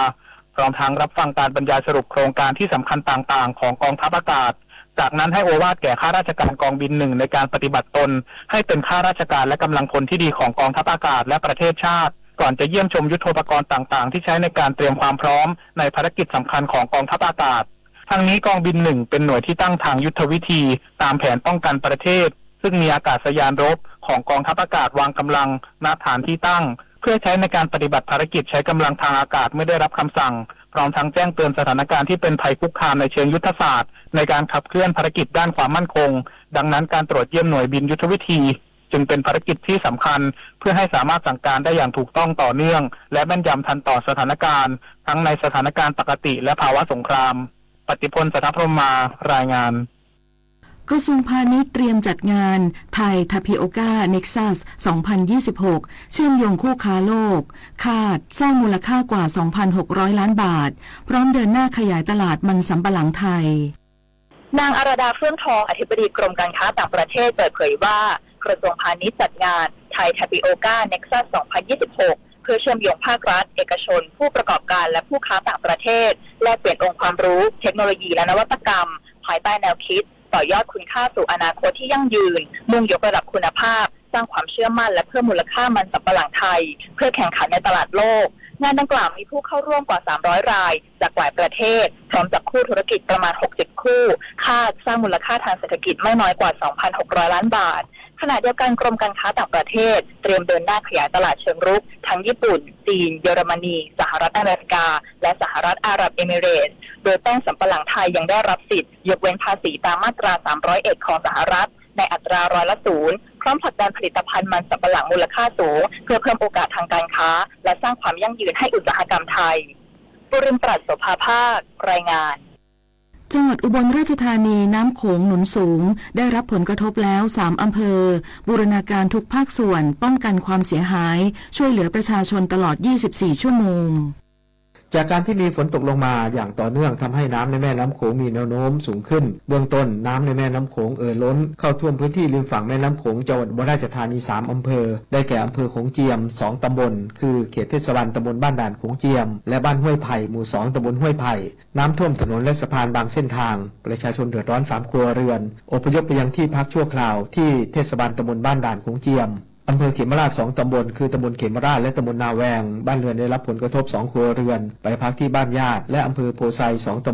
พร้อมทั้งรับฟังการบรรยายสรุปโครงการที่สำคัญต่างๆ ของกองทัพอากาศ จากนั้นให้โอวาทแก่ข้าราชการกองบินหนึ่ง ในการปฏิบัติตนให้เป็นข้าราชการและกำลังพลที่ดีของกองทัพอากาศและประเทศชาติ ก่อนจะเยี่ยมชมยุทโธปกรณ์ต่างๆ ที่ใช้ในการเตรียมความพร้อมในภารกิจสำคัญของกองทัพอากาศ ทั้งนี้กองบินหนึ่ง เป็นหน่วยที่ตั้งทางยุทธวิธี ตามแผนป้องกันประเทศ ซึ่งมีอากาศยานรบของกองทัพอากาศวางกำลัง ณ ฐานที่ตั้ง เพื่อใช้ในการปฏิบัติภารกิจใช้กำลังทางอากาศเมื่อได้รับคำสั่ง พร้อมทั้งแจ้งเตือนสถานการณ์ที่เป็นภัยคุกคามในเชิงยุทธศาสตร์ ในการขับเคลื่อนภารกิจด้านความมั่นคง ดังนั้นการตรวจเยี่ยมหน่วยบินยุทธวิธี จึงเป็นภารกิจที่สำคัญ เพื่อให้สามารถสั่งการได้อย่างถูกต้องต่อเนื่อง และแม่นยำทันต่อสถานการณ์ ทั้งในสถานการณ์ปกติและภาวะสงคราม ปฏิพล สัทธพรหมมา รายงาน กระทรวงพาณิชย์เตรียมจัดงาน Thai Tapioca Nexus สองพันยี่สิบหก เชื่อมโยงคู่ค้าโลก คาดสร้างมูลค่ากว่า สองพันหกร้อยล้านบาท พร้อมเดินหน้าขยายตลาดมันสำปะหลังไทย นางอารดา เฟื่องทอง อธิบดีกรมการค้าต่างประเทศ เปิดเผยว่า กระทรวงพาณิชย์จัดงาน Thai Tapioca Nexus สองพันยี่สิบหก เพื่อเชื่อมโยงภาครัฐ เอกชน ผู้ประกอบการ และผู้ค้าต่างประเทศ แลกเปลี่ยนองค์ความรู้ เทคโนโลยี และนวัตกรรม ภายใต้แนวคิด ต่อยอดคุณค่าสู่อนาคตที่ยั่งยืน มุ่งยกระดับคุณภาพ สร้างความเชื่อมั่นและเพิ่มมูลค่ามันสำปะหลังไทยเพื่อแข่งขันในตลาดโลก งานดังกล่าวมีผู้เข้าร่วมกว่า สามร้อย ราย จากหลายประเทศ พร้อมจับคู่ธุรกิจประมาณ หกสิบ คู่ คาดสร้างมูลค่าทางเศรษฐกิจไม่น้อยกว่า สองพันหกร้อย ล้านบาท ขณะเดียวกันกรมการค้าต่างประเทศเตรียมเดินหน้าขยายตลาดเชิงรุกทั้งญี่ปุ่น จีน เยอรมนี สหรัฐอเมริกา และสหรัฐอาหรับเอมิเรตส์ โดยแป้งสำปะหลังไทยยังได้รับสิทธิ์ยกเว้นภาษีตามมาตรา สามร้อยเอ็ด ของสหรัฐ ในอัตราร้อยละศูนย์ พร้อมผลักดันผลิตภัณฑ์มันสำปะหลังมูลค่าสูง เพื่อเพิ่มโอกาสทางการค้า และสร้างความยั่งยืนให้อุตสาหกรรมไทย ปุรินทร์ ปรัชโสภาภาค รายงาน จังหวัดอุบลราชธานีน้ำโขงหนุนสูง ได้รับผลกระทบแล้ว สาม อำเภอ บูรณาการทุกภาคส่วน ป้องกันความเสียหาย ช่วยเหลือประชาชนตลอด ยี่สิบสี่ ชั่วโมง จากการที่มีฝนตกลงมาอย่างต่อเนื่อง ทำให้น้ำในแม่น้ำโขงมีแนวโน้มสูงขึ้น เบื้องต้นน้ำในแม่น้ำโขงเอ่อล้นเข้าท่วมพื้นที่ริมฝั่งแม่น้ำโขง จังหวัดอุบลราชธานี สาม อำเภอ ได้แก่อำเภอโขงเจียม สอง ตำบล คือเขตเทศบาลตำบลบ้านด่านโขงเจียม และบ้านห้วยไผ่ หมู่ สอง ตำบลห้วยไผ่ น้ำท่วมถนนและสะพานบางเส้นทาง ประชาชนเดือดร้อน สาม ครัวเรือน อพยพไปยังที่พักชั่วคราวที่เทศบาลตำบลบ้านด่านโขงเจียม อำเภอเขมราช สอง ตำบล คือตำบลเขมราชและตำบลนาแวง บ้านเรือนได้รับผลกระทบ สอง ครัวเรือน ไปพักที่บ้านญาติ และอำเภอโพไซ สอง ตำบล